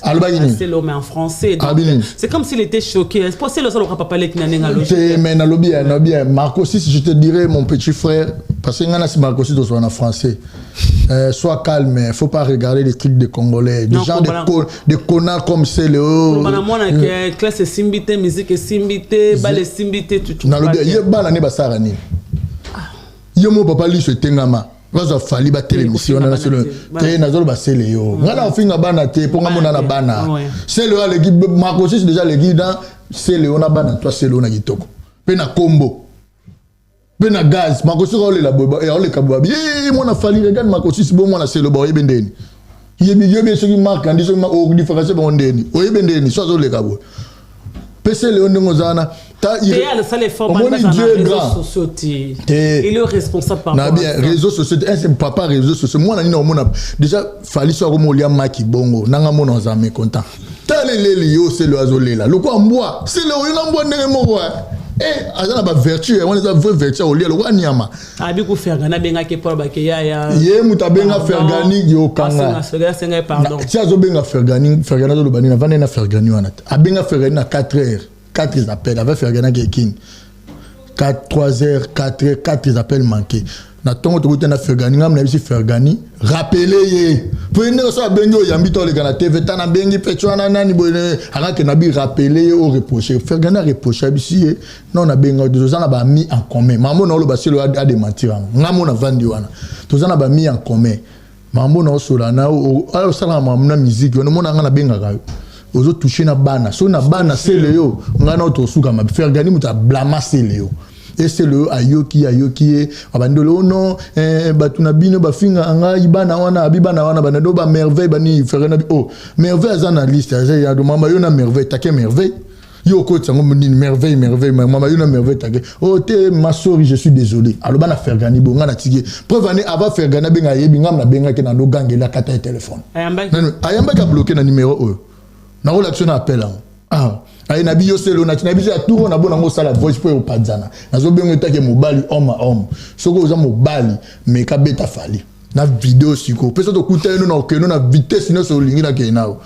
Alobaki nini? Selo, mais en français. Donc, Alobi nini? C'est comme s'il était choqué. Pour Selo, ça le papa leki na ndenge alobi. Te, mais nalobi ya Marco 6, je te dirais, mon petit frère, parce que nga na si Marco 6 tozwa na français, sois calme, faut pas regarder les trucs de Congolais, des Non, gens de, de connards comme c'est le Koloba na mwana ke classe esimbi te, musique esimbi te, bale esimbi te, tu trouves nalobi pas ye bana ne basala nini? Ye mo papa liso etengama, bazwa Fally batelemisi wana. Kofinga bana te. Te, nazoloba sele yo, ngai na ofinga bana te, mpo nga mona na bana. Sele oyo aleki Marco 6 déjà, aleki na sele oyo na bana to sele oyo na kitoko mpe na kombo mpe na gaz. Marco 6 aolela boye, aoleka boye, abi ye mwana Fally, regarde Marco 6 bo mwana sele, baoyebi ndeni yebi yebi soki mark andi soki odifférencie bango ndeni, oyebi ndeni so azoleka boye mpe sele oyo ndenge oza wana. Te, asala effort. Omoni, Dieu est grand. Sociaux te. Te. Il est responsable par Na rapport bien à ça. réseaux sociaux te, un papa réseaux sociaux, mwana nini omona déjà Fally so akoma olia maki bongo nanga mona oza mécontent. Tala eleli yo sele azolela lokwa mbwa, sele oyo na mbwa ndenge moko eh, aza na bavertu wana, eza vrai vertu ya kolia lokwa nyama. Abi ku Fergani abengaki mpo alobaki yaya. Ye moto abenga Fergani, yokanga. Asenga ye pardon. Ti azobenga Fergani, Fergani azoloba nini? Avandi na Fergani wana te, abenga Fergani na 4 heures, 4 appels ava Fergani ake ekini 4, 3 heures, 4 heures, 4 appels manqué. Na ntongo tokuti na Fergani, ngai nayebisi Fergani, rappele ye po ye ndenge so abengi oyambi to oleka na TV ta nabengi mpe wana nani boye akake na bi rappele ye, oreproche Fergani, areproche, ayebisi ye non, nabenga, toza na baamis en commun. Mambo na oloba selo adémentir yango, ngai mo navandi wana, toza na baamis en commun. Mambo na osola na osalaka makambo na musique wana, omona ngai nabengaka yo, ozotouche na bana so na bana sele yo, ngai na otosuka mabe. Fergani moto ablama sele yo, esele oyo ayoki ye abandoli o non, bato na bino bafinga ngai bana wana, abi bana wana banado bamerveille bani. Fergani abi oh, merveille aza na liste, aza ya mama yo na merveille take merveille yo okotisa yango nini? Merveille, merveille, mama yo na merveille take oh te, ma sorry, je suis désolé. Aloba na Fergani bo ngai natiki ye preuve ane avant Fergani abenga, ayebi ngai nabengaki na ndogangeli, akata ye telefone. Ayambaki. Ayambaki, abloqué na numéro oyo nakolakisa na appel yango. Ah, aye na biyo selo na tina biso ya tour na bona ngo osala voice mpo eopanzana. Nazobenga etake mobali, homme à homme, soki oza mobali meka beta Fally na video sikoyo mpe so tokuta ye no na okende na vitesse nyonso olingi nakende nao.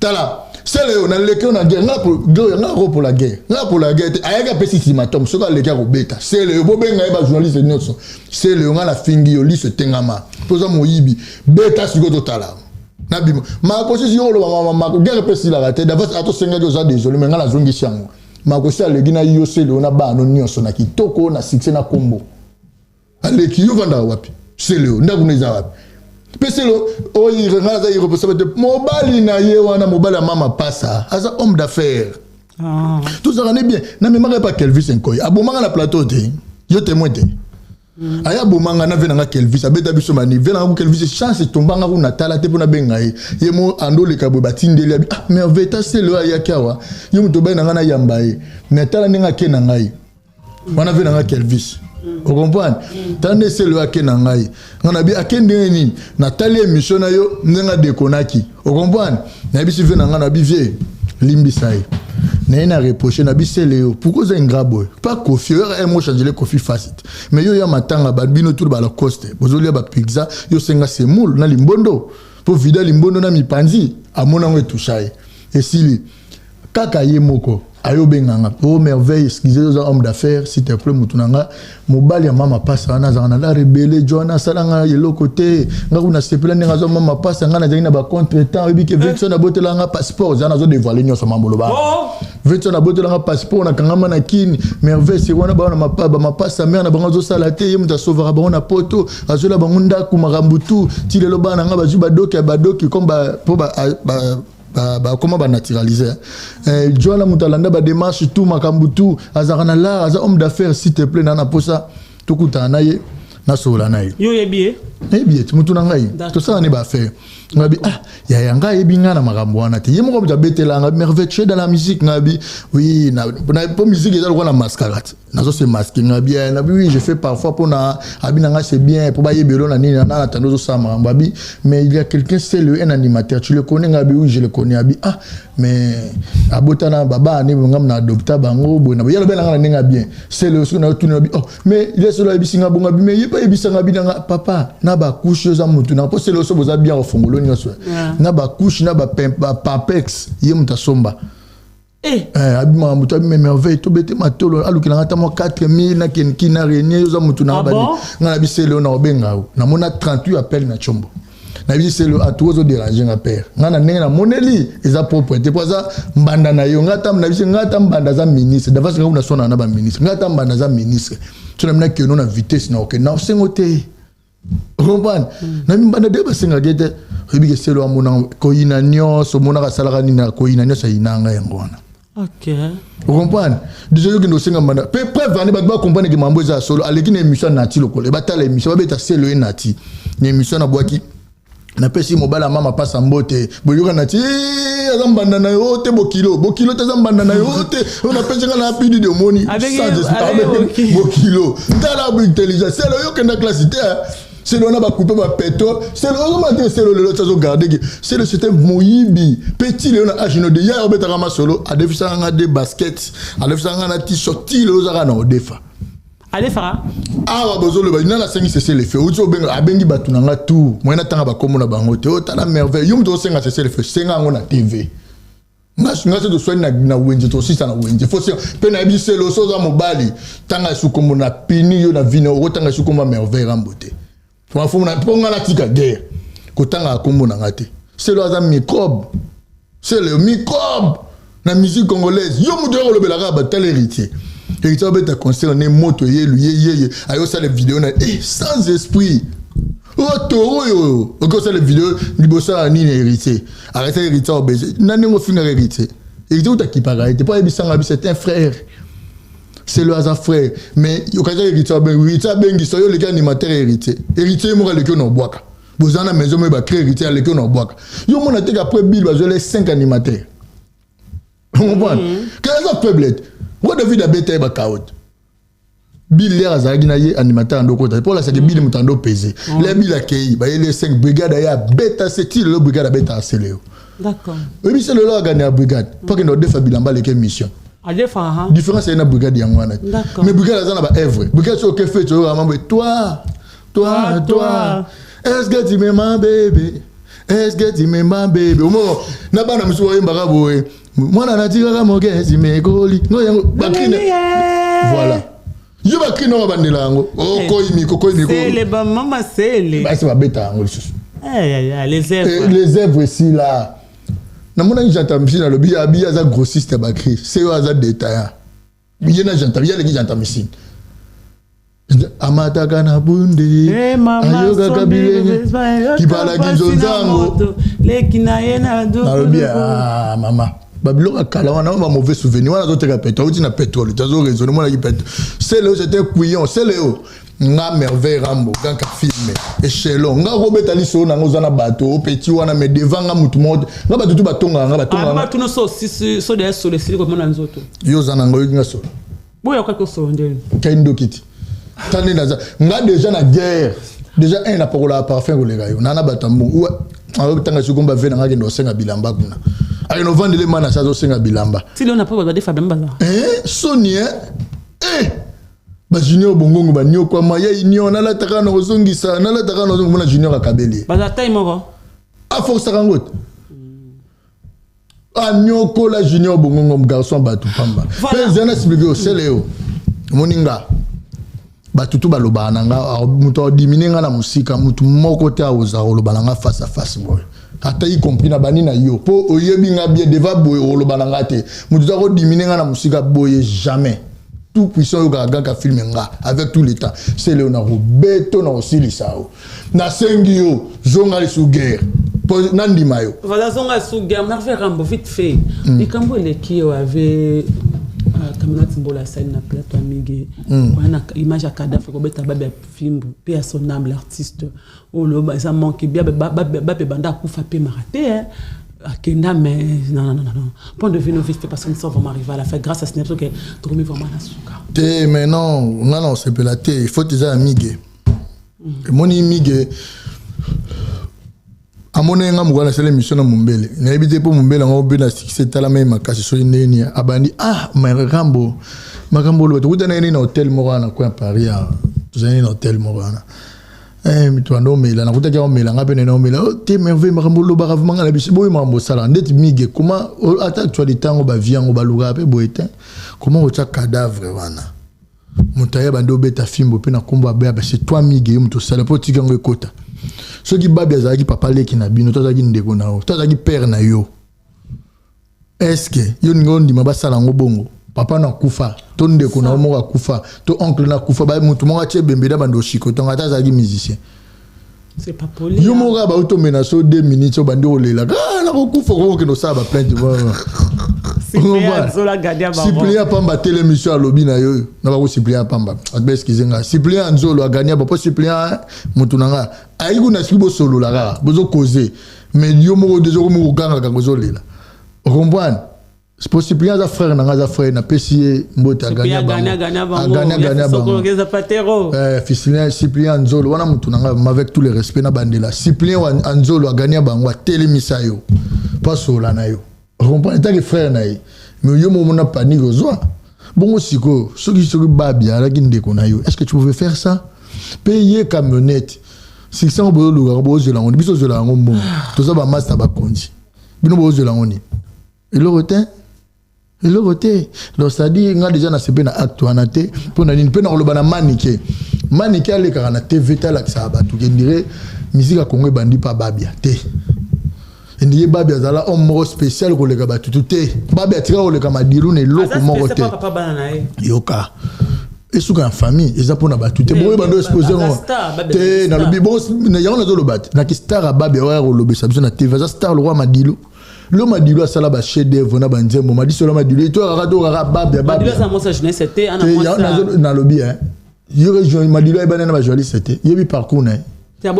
Tala sele oyo naleki oyo na guerre, nga ko pour la guerre, nga pour la guerre te. Ayaki apesi ultimatum, soki aleki akobeta sele oyo, bobenga ye bajournaliste nyonso. Sele oyo nga nafingi yo liso etengama mpo oza moyibi, beta sikoyo totala nabima. Makosi yo oloba mako guerre mpe esilaka te davas atosengaki oza désolé, mais nga nazongisi yango. Makosi aleki na yo sele oyo na bana nyonso na kitoko na succès na kombo aleki yo. Vandaka wapi sele oyo? Ndako no eza wapi? Mpe sele oyo nga naza irresponsable te, mobali na ye wana, mobali ya mama pasa aza homme d'affaires. Tozalaka ne bien, namemaka ye pa Kelvis Nkoy, abomanga na plateau te, yo témoin te. Aya abomanga na ve nanga Kelvis, abeta biso mani ve nanga Kelvis. Chance etombanga kuna, tala te mpo nabenga ye, ye mo andoleka boye, batindeli abi ah merveille ta sele oyo ayaki awa, ye moto obai na ngai nayamba ye, mais tala ndenge ake na ngai wana ve nanga Kelvis, ocomprendre? Tala nde sele oyo ake na ngai, ngai nabi ake ndenge nini? Natali émission na yo ndenge adekonaki, ocomprendre? Nayebisi ve na ngai, nabi vie limbisa ye, naye na reproche na bisele yo, pourquoi oza ingrat boye? Pa Kofi oyo mo changele Kofi facite, mais yo ya matanga babino tulu balacoste bozolia bapizza, yo senga semoule na limbondo mpo vida limbondo na mipanzi, amona yango etusha ye, esili kaka ye moko ayobenganga oh merveille, excusez, oza homme d'affaires, s'il te plaît, mutu na nga mobali ya mama pasa wana azalaka na la rebelle jo wana asalanga eloko te, nga kuna sepela ndenge azwa mama pasa, nga nazalaki na bacontretemps, oyebi ke Vincent abotelanga passeport, eza nazodévoile nyonso mamboloba. Vincent abotelanga passeport, nakangama na kini. Merveille se wana bawana bamapasa mare na bango azosala te, ye moto asovaka bango na poto, azola bango ndako, makambo tu ti lelo bana na nga bazwi badoki ya badoki comme po bakoma banaturaliser jo wana, moto alanda badémarche tout, makambo tu, azalaka na lar, aza homme d'affaires, s'il te plaît, na na posa tokutana na ye. Nasolola na ye. Yo oyebi ye? Nayebi ye ti motu na ngai. Tosala ne baaffaire. Ngai bi, ah, yaya, ngai ayebi ngai na makambo wana te. Ye moko moto abetela ngai: "Merveille, tu es dans la musique." Ngai bi: "Oui." Na po musique eza lokola na mascarade, nazo se masquer. Ngai bi: "Eh, na bi, oui, je fais parfois." Mpo na abi na ngai, c'est bien mpo bayebelo na nini na natando ozosala makambo. Abi: "Mais il y a quelqu'un, c'est le un animateur, tu le connais?" Ngai bi: "Oui, je le connais." Abi: "Ah, mais abotana baba ne ngam na adopta bango boye na ye." Alobi na ngai na ndenge ya bien. C'est le soki na tuni, abi: "Oh, mais il est solo." Ayebisi nga bongo, abi: "Mais ye mpe ayebisanga." Abi nanga: "Papa, na bacouche oza motu na mpo sele oso boza bien ofongolo nyonso na bacouche na bapampex, ye moto asomba." Eh, abimaka moto abima Merveille, tobete matolo, alukelanga ata mwa 4000, nakendeki na renie, oza motu na Ah bon? Nga na bisele oyo na obenga o namona 38 appel na tshombo. Nayebi sele atu ozoderange nga père nga na ndenge namoneli eza propre te, po aza mbanda na yo. Nga ata nabisi, nga ata mbanda aza ministre davance, nga kuna sona na baministre, nga ata mbanda aza ministre so na mina keno na vitesse na okende na osengo te, comprendre na mbanda de basengaka ete oyebi ke selo amona koyina nyonso omonaka asalaka nini na koyina nyonso ayinanga yango wana. Ocomprendre déjà, yokende osenga mbanda mpe preuve ane bato bacomprendre ke mambo eza ya solo. Aleki na émission ya Nati lokolo, batala émission, babeta selo ye Nati na émission nabwaki, napesi mobali ya mama pasa mbote, boyoka Nati: "Eh, aza mbanda na yo te, bokilo, bokilo te, aza mbanda na yo te." Oyo napesi nga na apidi de omoni sans esprit. Abengi bokilo. Tala bo intelligence selo, yokenda classe te, selo wana bacoupe bapétrole, selo ozomona te, selo lelo ti azogarde ke selo c'était moyibi mpe ti lelo na age no de ya obetaka masolo, adefisaka nga de basket, adefisaka nga na t-shirt, ti lelo ozaka na odefa. Alefaka. Awa bozoloba nana asengi cessez-le-feu, outi obenga, abengi bato na nga tout moye natanga bakombo na bango te. Otala Merveille, yo moto osenga cessez-le-feu, senga yango na TV. Nga se toswani na wenze, tosisa na wenze, fo senga mpe nayebi selo so oza mobali, tanga esu kombo na pini yo na vino, okotanga esu kombo ya Merveille Rambo te, mpo nga natika guerre kotanga kombo na nga te. Selo aza microbe, selo microbe na musique congolaise. Yo moto oyo kolobelaka batala Héritier, Héritier abeta concert ne moto eyelu ye yeye ayosala video na sans esprit oyo toro oyo okoki osala video liboso ya nini. Héritier arrête, Héritier obese na ndenge ofingaka Héritier. Héritier utakipaka ye te mpo ayebisanga bi c'est un frère, c'est le aza frère, mais okazaka Héritier abengi, Héritier abengisa yo, oleki animateur Héritier. Héritier moko aleki oyo na obwaka, boza na maison moyo bacré, Héritier aleki oyo na obwaka. Yo mona teke après bill bazwele 5 animateurs, comprendre ke aza faible te. Roi David abeta ye bakaote, bill lere azalaki na ye animateur ando okota mpo olasaki bill moto ando pese le bill akei, bayeli 5 brigade, aye abeta se ti lelo brigade abeta asele yo. Oyebi se lelo agane ya brigade mpo akende odefa bilamba, aleki émission. Alefaka ha. Différence aye na brigade yango wana te. Mais brigade aza na baœuvre. Brigade soki oke fete, oyoka mambo: "Toi, toi, toi, est-ce que tu m'aimes bébé, est-ce que tu m'aimes bébé?" Omo na bana mosusu oyembaka boye: "Mwana natikaka mokesi mekoli ngo yango bakrine." Voilà, yo bakrine oyo bandela yango okoyimiko koyimiko. Sele bamama sele. Basi babeta yango lisusu. Les œuvres. Les œuvres esila. Namonaki Gentamicine, alobi abi aza grossiste ya bacri, se oyo aza détaillant ye na Gentam, ye aleki Gentamicine, amataka na bunde. Mama, ayokaka sombi, bilenge kipalaki nzonzango. Leki na ye na Nalobi: "Ah mama, babiloko ya kala wana, ba mauvais souvenir wana." Azoteka pétrole, outi na pétrole, tazo raisonne, omonaki pétrole sele oyo c'était couillon sele oyo. Nga Merveille Rambo ganka filme échelon, nga kobeta lisolo nanga, oza na bato opeti wana, mais devant nga mutu moko te. Nga bato tu batongaka nga, batongaka nga. Batuna so osisi so deya solo esili komona nzoto. Yo oza na nga, oyoki nga solo? Boyo okaki osolo ndeni? Kai ndoki ti ta nde naza nga déjà na guerre déjà un napakolaka parfum koleka yo na bato ya mbongo. Ayotanga siko bave nanga, akende kosenga bilamba kuna, akende ovandele mana sa azosenga bilamba. Ti leo na po bato badefa bilamba baza. Eh, soni eh bajunior bongongo baniokwama ya union, nalataka na kozongisa, nalataka na kozongisa, mona junior akabeli ye. Baza tai moko. Aforsaka yango te, anyokola junior bongongo, garçon bato pamba. Voilà. Mpe eza na explique osele yo omoni nga bato tu balobaka na nga, moto adimine nga na mosika, motu moko te akozala koloba na nga face à face boye, ata y compris na bani na yo, mpo oyebi nga bien devant boye, oloba na nga te. Moto to akodimine nga na mosika boye, jamais. Tout puissant oyokaka gaka filme nga avec tout le temps sele na kobeto na kosilisa yo, nasengi yo zonga lisu guerre mpo nandima yo. Voilà, zonga su guerre. Merveille Rambo, vite fait, likambo eleki oyo ave. Camionnette mbola asali na plateau ya Mige, wana image ya cadavre, kobeta babe ya fimbu mpe ya son âme, l'artiste oyo eza manque bia babe banda akufa mpe maka te akenda. Mais non, non, non, non, point de vue no vite fait, parce que nous sommes vraiment arrivés à la fin grâce à Snap que tokomi vraiment na suka. Te, mais non, nga na osepela te. Il faut eza ya Mige. Emoni Mige amoni nga mokolo nasala émission na Mombele, nayebi te mpo Mombele yango mpe na succès etalama ye makasi. Soki ndenge abandi, ah, makambo makambo oloba, tokutana ye nini na hotel moko wana coin Paris. Awa tozali na hotel moko wana, mito omela, nakutaki omela, nga mpe nene omela te. Merveille, makambo olobaka vraiment, nga na biso boyo makambo osalaka ndeti Mige. Koma ata actualité yango, bavie yango balukaka mpe boye te. Koma otya cadavre wana, moto ayeba nde obeta fimbo mpe na nkombo abeya. C'est toi Mige, yo moto osala mpo otika yango ekota. Soki babi azalaki papa leki na bino, to azalaki ndeko na yo, to azalaki père na yo, est-ce yo ninga ondima basala yango bongo? Papa na akufa, to ndeko na yo moko akufa, to oncle na akufa, moto moko atie ebembe na bando osiko ntongo, ata azalaki musicien. C'est pas poli. Yo moko kaka bauti omena so 2 minutes, obandi kolela, nakokufa, okokende osala baplainte. Cyprien pamba telemi so alobi na yo na bako. Cyprien pamba, atoba excuse nga, Cyprien Nzolo agania ba, mpo Cyprien motu na nga ayiki kuna. Soki bosolola kaka, bozokoze, mais yo moko deja okomi kokangaka, ozolela, ocomprendre? Po Cyprien aza frère na nga, aza frère, napesi ye mbote. Agania bango, agania bango. Cyprien Nzolo wana motu na nga, avec tout le respect na bandela, Cyprien Nzolo agania bango, atelemisa yo mpo asolola na yo, comprendre, etaki frère na ye. Mais yo moko mona panique ozwa bongo. Sikoyo soki babi alaki ndeko na yo, est ce que tu pouvais faire ça? Mpe ye camionnette succès yango bozolukaka, bozwela yango, biso ozwela yango mbongo, toza bamaster bakonzi, bino bozwela yango nini? Eloko te, eloko te. Donc c'est-à-dire nga déjà nasepe na acte wana te. Mpo na nini? Mpe na koloba na Manike, Manike alekaka na TV te, alakisaka bato kendire musique ya Congo ebandi mpa Babia te. Endike Babia azala homme moko spécial koleka bato tu te. Babia atika koleka Madilu na eloko moko te. Yoka, esuka ya famille eza mpona bato te. Boyeba ndo expose yango te. Nalobi yango, nazoloba te naki star ya Babia oyo kolobesa biso na TV. Aza star lokwa Madilu. Lo Madilu asala ba chef d'œuvre na banzembo madisola Madilu to kaka, to kaka Babia. Babia nalobi yo Madilu ayebani na bajournaliste te, yebi parcours na ye. Yo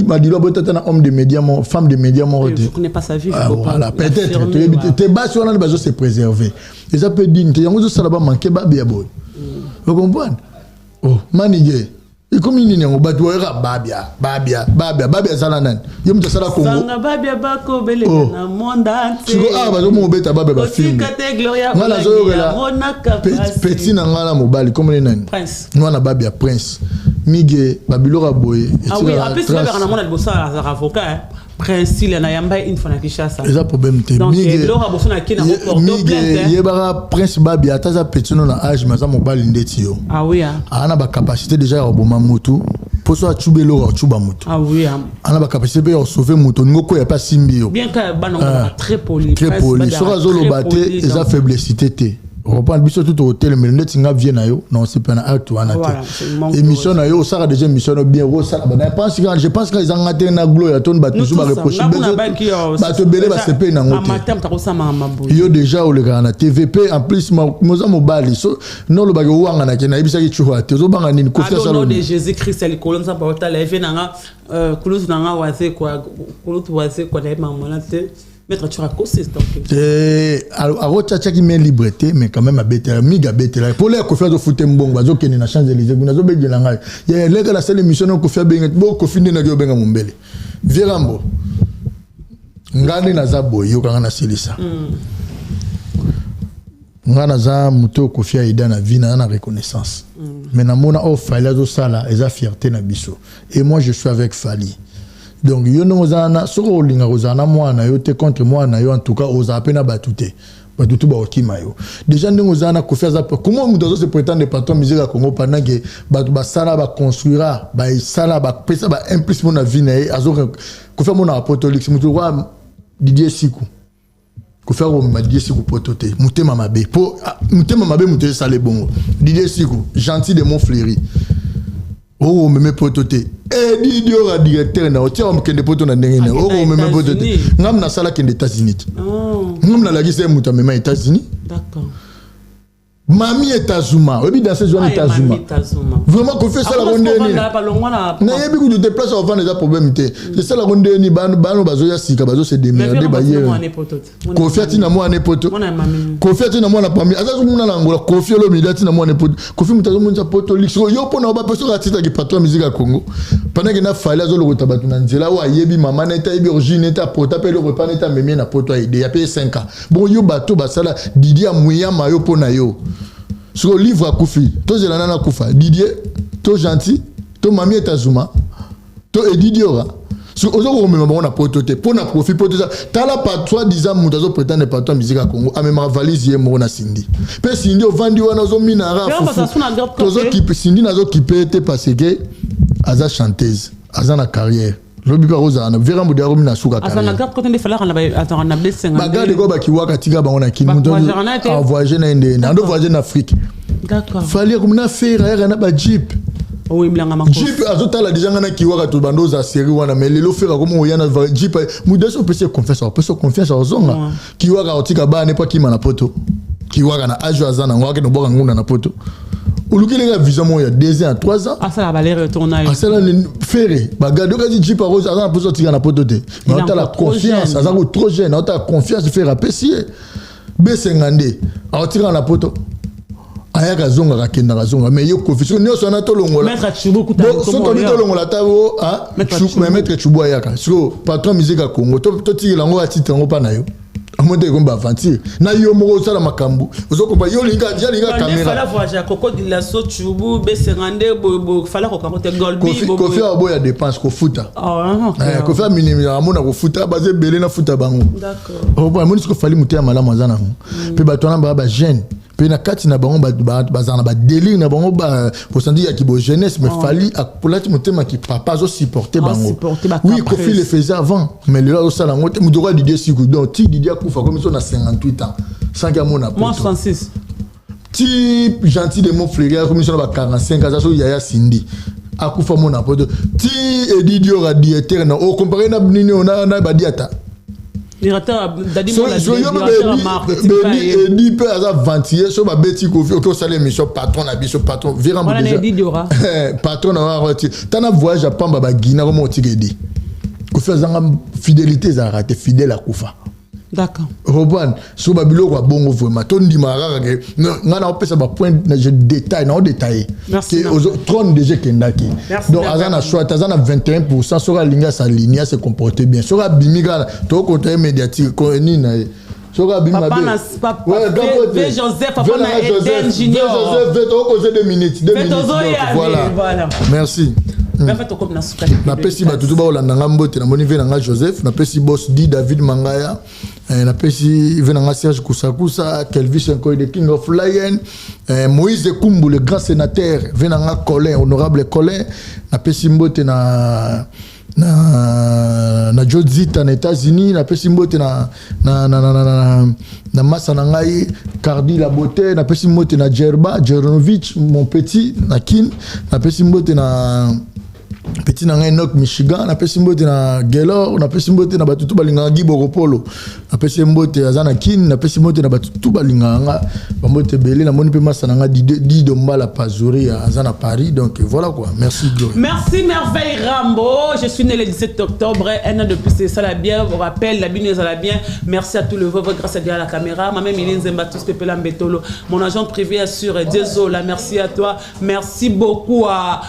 Madilu abotata na homme de média mo, femme de média moko te. Voilà, peut-être toyebi te. Basi wana nde bazo se préserver, eza mpe digne te. Yango ezosala bamanke Babia boye, ocomprendre? Oh, Manige ekomi nini yango? Bato bayoka Babia, Babia, Babia, Babia azala nani? Ye moto asala Kongo. Siko awa bazomona obeta Babia bafilme. Nga nazoyokela petit na ngai na mobali komoni nani mwana Babia, Prince Mige, babiloko ya boye. Prince na yamba une fois na Kinshasa. Eza problème te. Mige yebaka Prince Babia, ata aza petit no na âge, mais aza mobali ndeti yo. Ah oui, hein. Aza na bacapacité déjà ya koboma motu, mpo so acuba eloko, acuba motu. Ah oui, hein. Aza na bacapacité mpe ya kosauve motu, olingi okwea mpe asimbi yo. Bien que bana très poli. Très poli. Soki azoloba te, eza faiblessité te, reprendre biso tu tokotelemela ndeti nga vie na yo na osepela na acte wana te. Émission na yo, osala déjà émission no bien, osala bana. Je pense que eza nga te na Gloria toni, bato mosusu bareproche, bato ebele basepeli nango te. Yo déjà olekaka na TV mpe en plus moza mobali, so nolobaki owanganaki, nayebisaki cuwa te, ozobanga nini? Kofi asala Jésus Christ ya likolo, Nzambe aotala eve nanga, kulutu nanga Wazekwa, kulutu Wazekwa, nayebanga mwana te. Maître, tu racontes donc. Akotiatiaki main libre te, mais quand même abetela mingi, abetela mpo leka Kofi azofute mbongo, bazokende na Champs Élysées kuna, azobengela ngai ye leka nasala émission na Kofi, abenga bo Kofi nde naki obenga Mombele Vierambo. Nga nde naza boye, yokanga nasilisa. Nga naza moto oyo Kofi aida na vie, naza na reconnaissance, mais namona oyo Fally azosala eza fierté na biso, et moi je suis avec Fally. Donc yo ndenge oza wana, soki olinga kozala na mwana na yo te contre mwana na yo, en tout cas ozala mpe na bato te, bato tu bakokima yo. Déjà ndenge oza wana, Kofi aza comment moto azo se prétendre patron musique ya Congo pendant que bato basala, baconstruira, basala, bapesa baimplice mpo na vie na ye? Azo Kofi amonaka potolix moto lokwa Didier Siku. Kofi akomema Didier Siku poto te, motema mabe, mpo motema mabe moto esala ebongo. Didier Siku gentil de Montfleury, okomeme poto te. Edidi oyo directeur na otia okende poto na ndenge nini? Okomeme poto te. Ngam nasala kende États-Unis te, ngam nalakisa ye moto amema États-Unis. Mami Etazuma, oyebi danseuse wana Etazuma. Vraiment Koffi esalaka ndeni. Nayebi kutu te place ovanda eza problème te. Esalaka ndeni bano bano bazoya sika bazo se démerder baye. Koffi atina mwana poto. Koffi atina mwana pami. Aza muna na Angola Koffi Olomide atina mwana poto. Koffi mutu azomonisa poto luxe. Yo pona ba peso atitaki patron musique ya Congo. Pendant que na Fally azolokota bato na nzela oyo ayebi mama na ete ayebi origine ete apota mpe eloko epa na ete amemie na poto aide ya pe 5 ans. Bon yo bato basala Didier amuyama yo mpo na yo sikoyo livre akufi tozela nani akufa Didier to gentil to mami etazuma to edidiora soki oza komema bango na poto te mpo na profit poto eza tala patoi disant moto azo prétendre patoi musique ya Congo amemaka valise ye moko na Cindy mpe Cindy ovandi wana ozominara tozokipe Cindy nazokipe te parce que aza chanteuse aza na carrière lobi mpe akozala na vera mbudi akomi na suka bagarde ko bakiwaka tika bango na kini moto avoyage na ye ndenge ando voyage na Afrique Fally akomi na Ferre ayaka na bajeep jeep azotala deja ngai na kiwaka to bando oza série wana mais lelo Ferre akomi oya na jeep moto asi opesi confiance opesi confiance azonga kiwaka otika bana epo akima na poto kiwaka na age aza nango akende obwaka ngunda na poto olukeli kaka vision moko ya 2 ans 3 ans asala baller-retour na yo asala Ferre bagarde okati jeep rose aza na poso atika na poto te mais aotala confiance aza ko trop jeune aotala confiance Ferre apesi ye besenga nde aotikaka na poto ayaka azongaka akendaka azonga mais yo Koffi soki nyonso wana tolongola soki tobi tolongola ata o maître Chubu ayaka sikoyo patron musique ya Congo totikela yango atitre yango mpa na yo amoni te ekomi baaventure na yo moko osala makambo ozokomba yo olinga alinga caméra Koffi aboya dépense kofuta Koffi aminimizaka amona kofuta baza ebele nafuta bango amoni soki Fally moto ya malamu aza nango mpe bato wana baa bajeune mpe na kati na bango bazala na badélire na bango bosandi ya kibo jeunesse mais Fally akolati motema ki papa azosupporte bango. Oui, Koffi le faisait avant, mais lelo azosala yango te. Moto okoya Didier Siku, donc ti Didier akufa komi so na 58 ans sans amona poto, ti Gentil de Montfleury akomi so na ba 45, aza so yaya Cindy akufa mona poto, ti Edi Diora directeur na ocompare na nini na badiata. Edi mpe aza ventille so babeti Koffi oke osala émission patron na biso patron patron na wana tana voyage apamba bagina koma otika Edi Koffi azanga fidélité ezalaka te, fidèle akufa. Reprendre so babiloko ya bongo vraiment tondimaka kaka ke ngai naopesa bapoint, je détaille, naodétaille trône déjà ekendaki. Donc aza na choix, aza na 21. Soki alingi asaligner, ase comporter bien, soki abimi kaka tokota ye médiatique nini na ye, soki abimi Joseph, tokokoze 2 minutes, 2 minutes, voilà, merci. Napesi bato to baolanda nga mbote. Namoni ve na nga Joseph, napesi boss di David Mangaya, napesi ve na nga Serge Kusakusa, Kelvis Nkoy the King of Lion, Moïse Kumbu le grand sénateur, ve na nga Colin, honorable Colin. Napesi mbote na Jodzita na États-Unis. Napesi mbote na masa na ngai Cardi la beauté. Napesi mbote na Jerba Jernovich, mon petit na Kin. Napesi mbote na petit na ngai Nok Michigan. Napesi mbote na Gelor. Napesi mbote na bato tu balingaka Gi Bokopolo, napesi mbote, aza na Kine. Napesi mbote na bato tu balingaka nga, bambote ebele. Namoni mpe masa na nga Dido Mbala Pazuri, aza na Paris. Donc voilà quoi, merci Gloria. Merci Merveille Rambo. Je suis né le 17 octobre, un an de plus, c'est ça la bien. Vous rappelle, la bien, ça la bien. Merci à tout le vôtre grâce à Dieu à la caméra. Ma même Méline Zemba, tous Pepela Mbetolo. Mon agent privé assure Désolé, merci à toi. Merci beaucoup à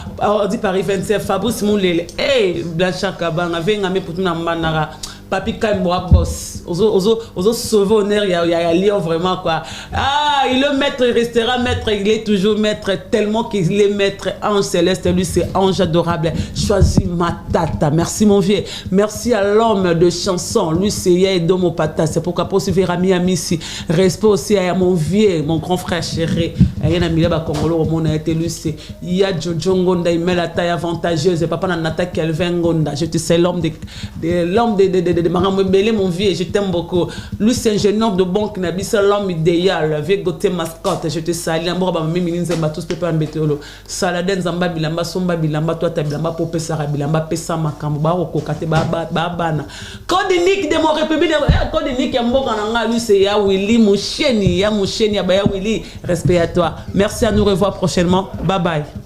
Audi Paris 27, Fabrice Moulele. Hey, Blanchard Kabanga, venga me pour tout Manara. Papi Kaimboa boss. Ozo, ozo, ozo sauver honneur, il y a Lyon vraiment quoi. Ah, il est maître, il restera maître, il est toujours maître, tellement qu'il est maître. Ange céleste, lui c'est ange adorable. Choisis ma tata. Merci mon vieux. Merci à l'homme de chanson. Lui c'est Yaedomo Pata. C'est pourquoi pour suivre Ami Amisi. Respect aussi à mon vieux, mon grand frère chéri. Il y a Mila Congolo, mon été lui c'est Ya Jojo Ngonda, il met la taille avantageuse. Papa Nata Kelvin Ngonda. Je te sais l'homme de l'homme de, de, de, de, Makambo ebele, mon vieux, je t'aime beaucoup. Lui, c'est ingénieur de banque na biso, l'homme idéal, vieux Gauthier Mascotte, je te salue. Mboka ba mimi nzemba tous pepe mbetolo. Saladin Nzamba bilamba somba bilamba to ata bilamba po pesaka bilamba pesa makambo ba kokoka te ba ba bana. Code unique de mon république, eh, code unique ya mboka na nga, lui c'est ya Willy Musheni, ya Musheni ya ba ya Willy, respect à toi. Merci, à nous revoir prochainement. Bye bye.